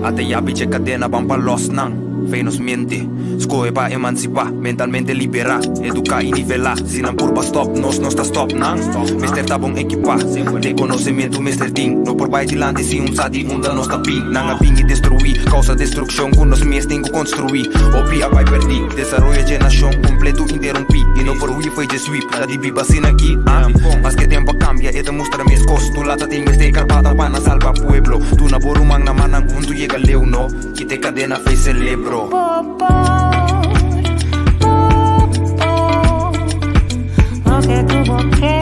Ata yabi dje kadena ban pa losnan. Fe nos mente, skohe pa emansipá, mentalmente liberá, eduká i nivelá. Si nan purba stòp nos, nos ta stòp nan. Mester ta bon ekipá, den konosementu mester tin. No por bai dilanti si un sa di unda nos ta bin. Nan a bin i destruí, kousa destrukshon ku nos mes tin ku konstruí. Hopi a bai pèrdí, desaroyo dje nashon kompletu interumpí. I no por hui fo'i dje sweep, ta di biba asina aki, ah. Maske tempu a kambia, e ta mustra meskos. Tu lata tin mester karbata pa nan salba pueblo. Duna bo ruman na mannan huntu yega leu no. Kita e kadena fe selebro. Bo por, bo por. Loke ku bo ke,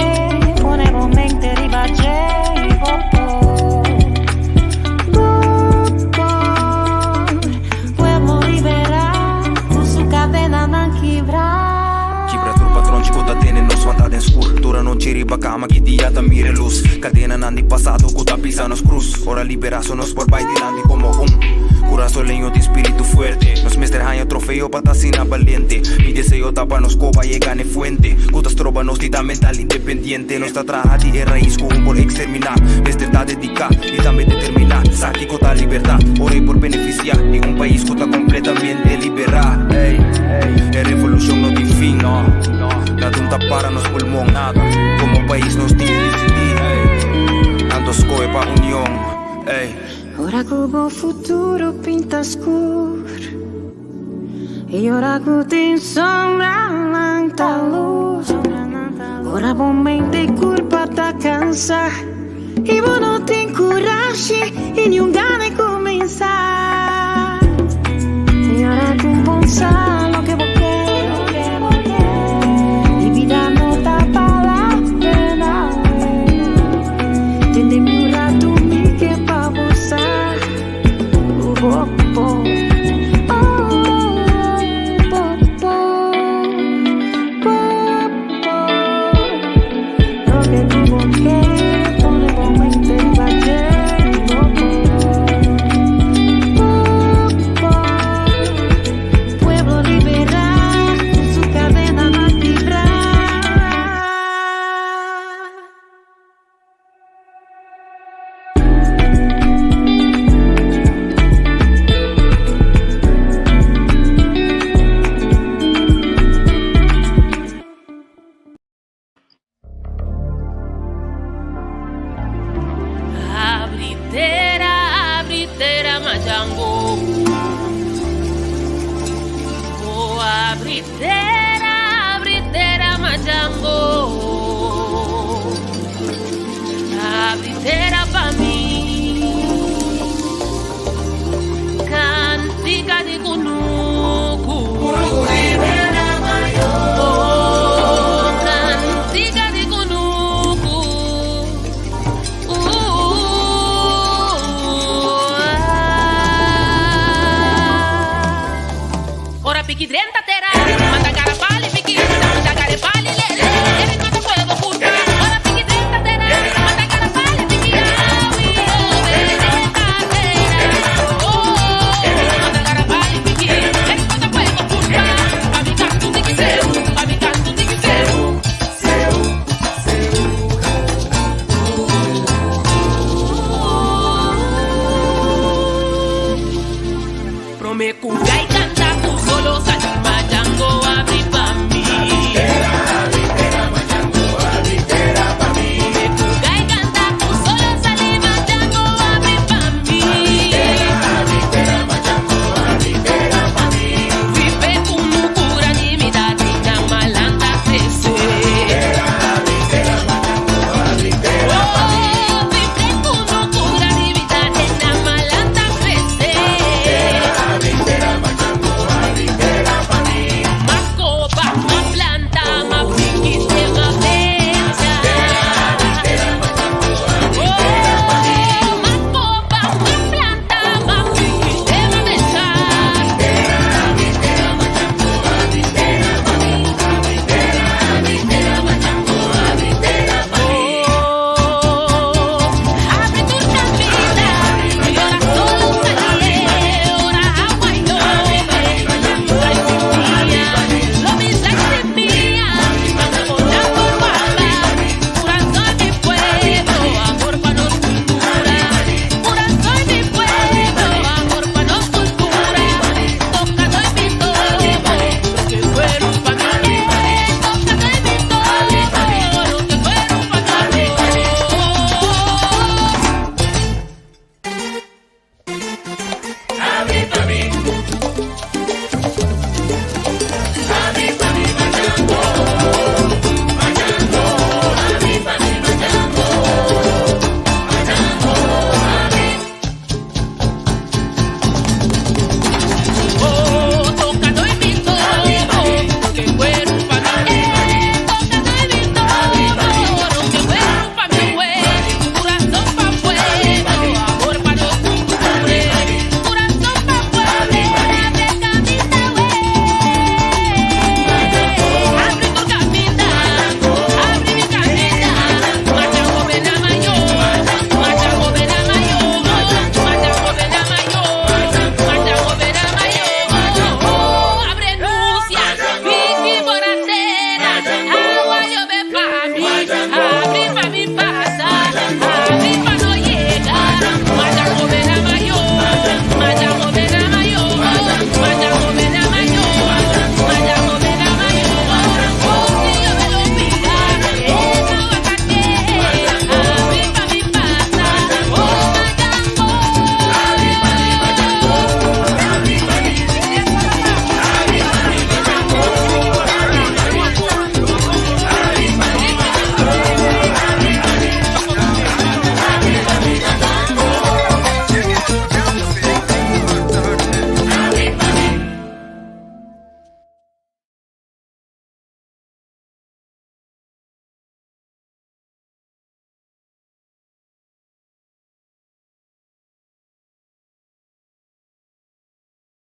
pone bo mente riba dje i bo por. Bo por. Pueblo liberá, ku su kadenanan kibrá. Kibra tur patronchi ku ta tene nos wanta den skur. Tur anochi riba kama ki dia ta mira e lus. Kadenanan di pasado ku ta pisa nos krus. Ora liberá so nos por bai dilanti komo un kurasoleño tin spiritu fuerte. Nos mester haña trofeo pa ta asina baliente. Mi deseo ta pa nos koba yega n'e fuente ku ta stroba nos di ta mental independiente. Nos ta traha di e rais ku un por eksterminá. Mester ta dediká i tambe determiná. Sa kiko ta libertá ora e por benefisiá di un pais ku ta kompletamente liberá. Ey, e revolushon no tin fin, no. Nada un ta para nos pulmon. Komo pais nos tin disidí, ey. Anto skohe pa union, ey. Ora ku bo futuro pinta skur I ora ku tin sombra lanta lus Ora bo mente i kurpa ta kansa I bo no tin kurashi i niun gana di kuminsá I ora ku bo sa.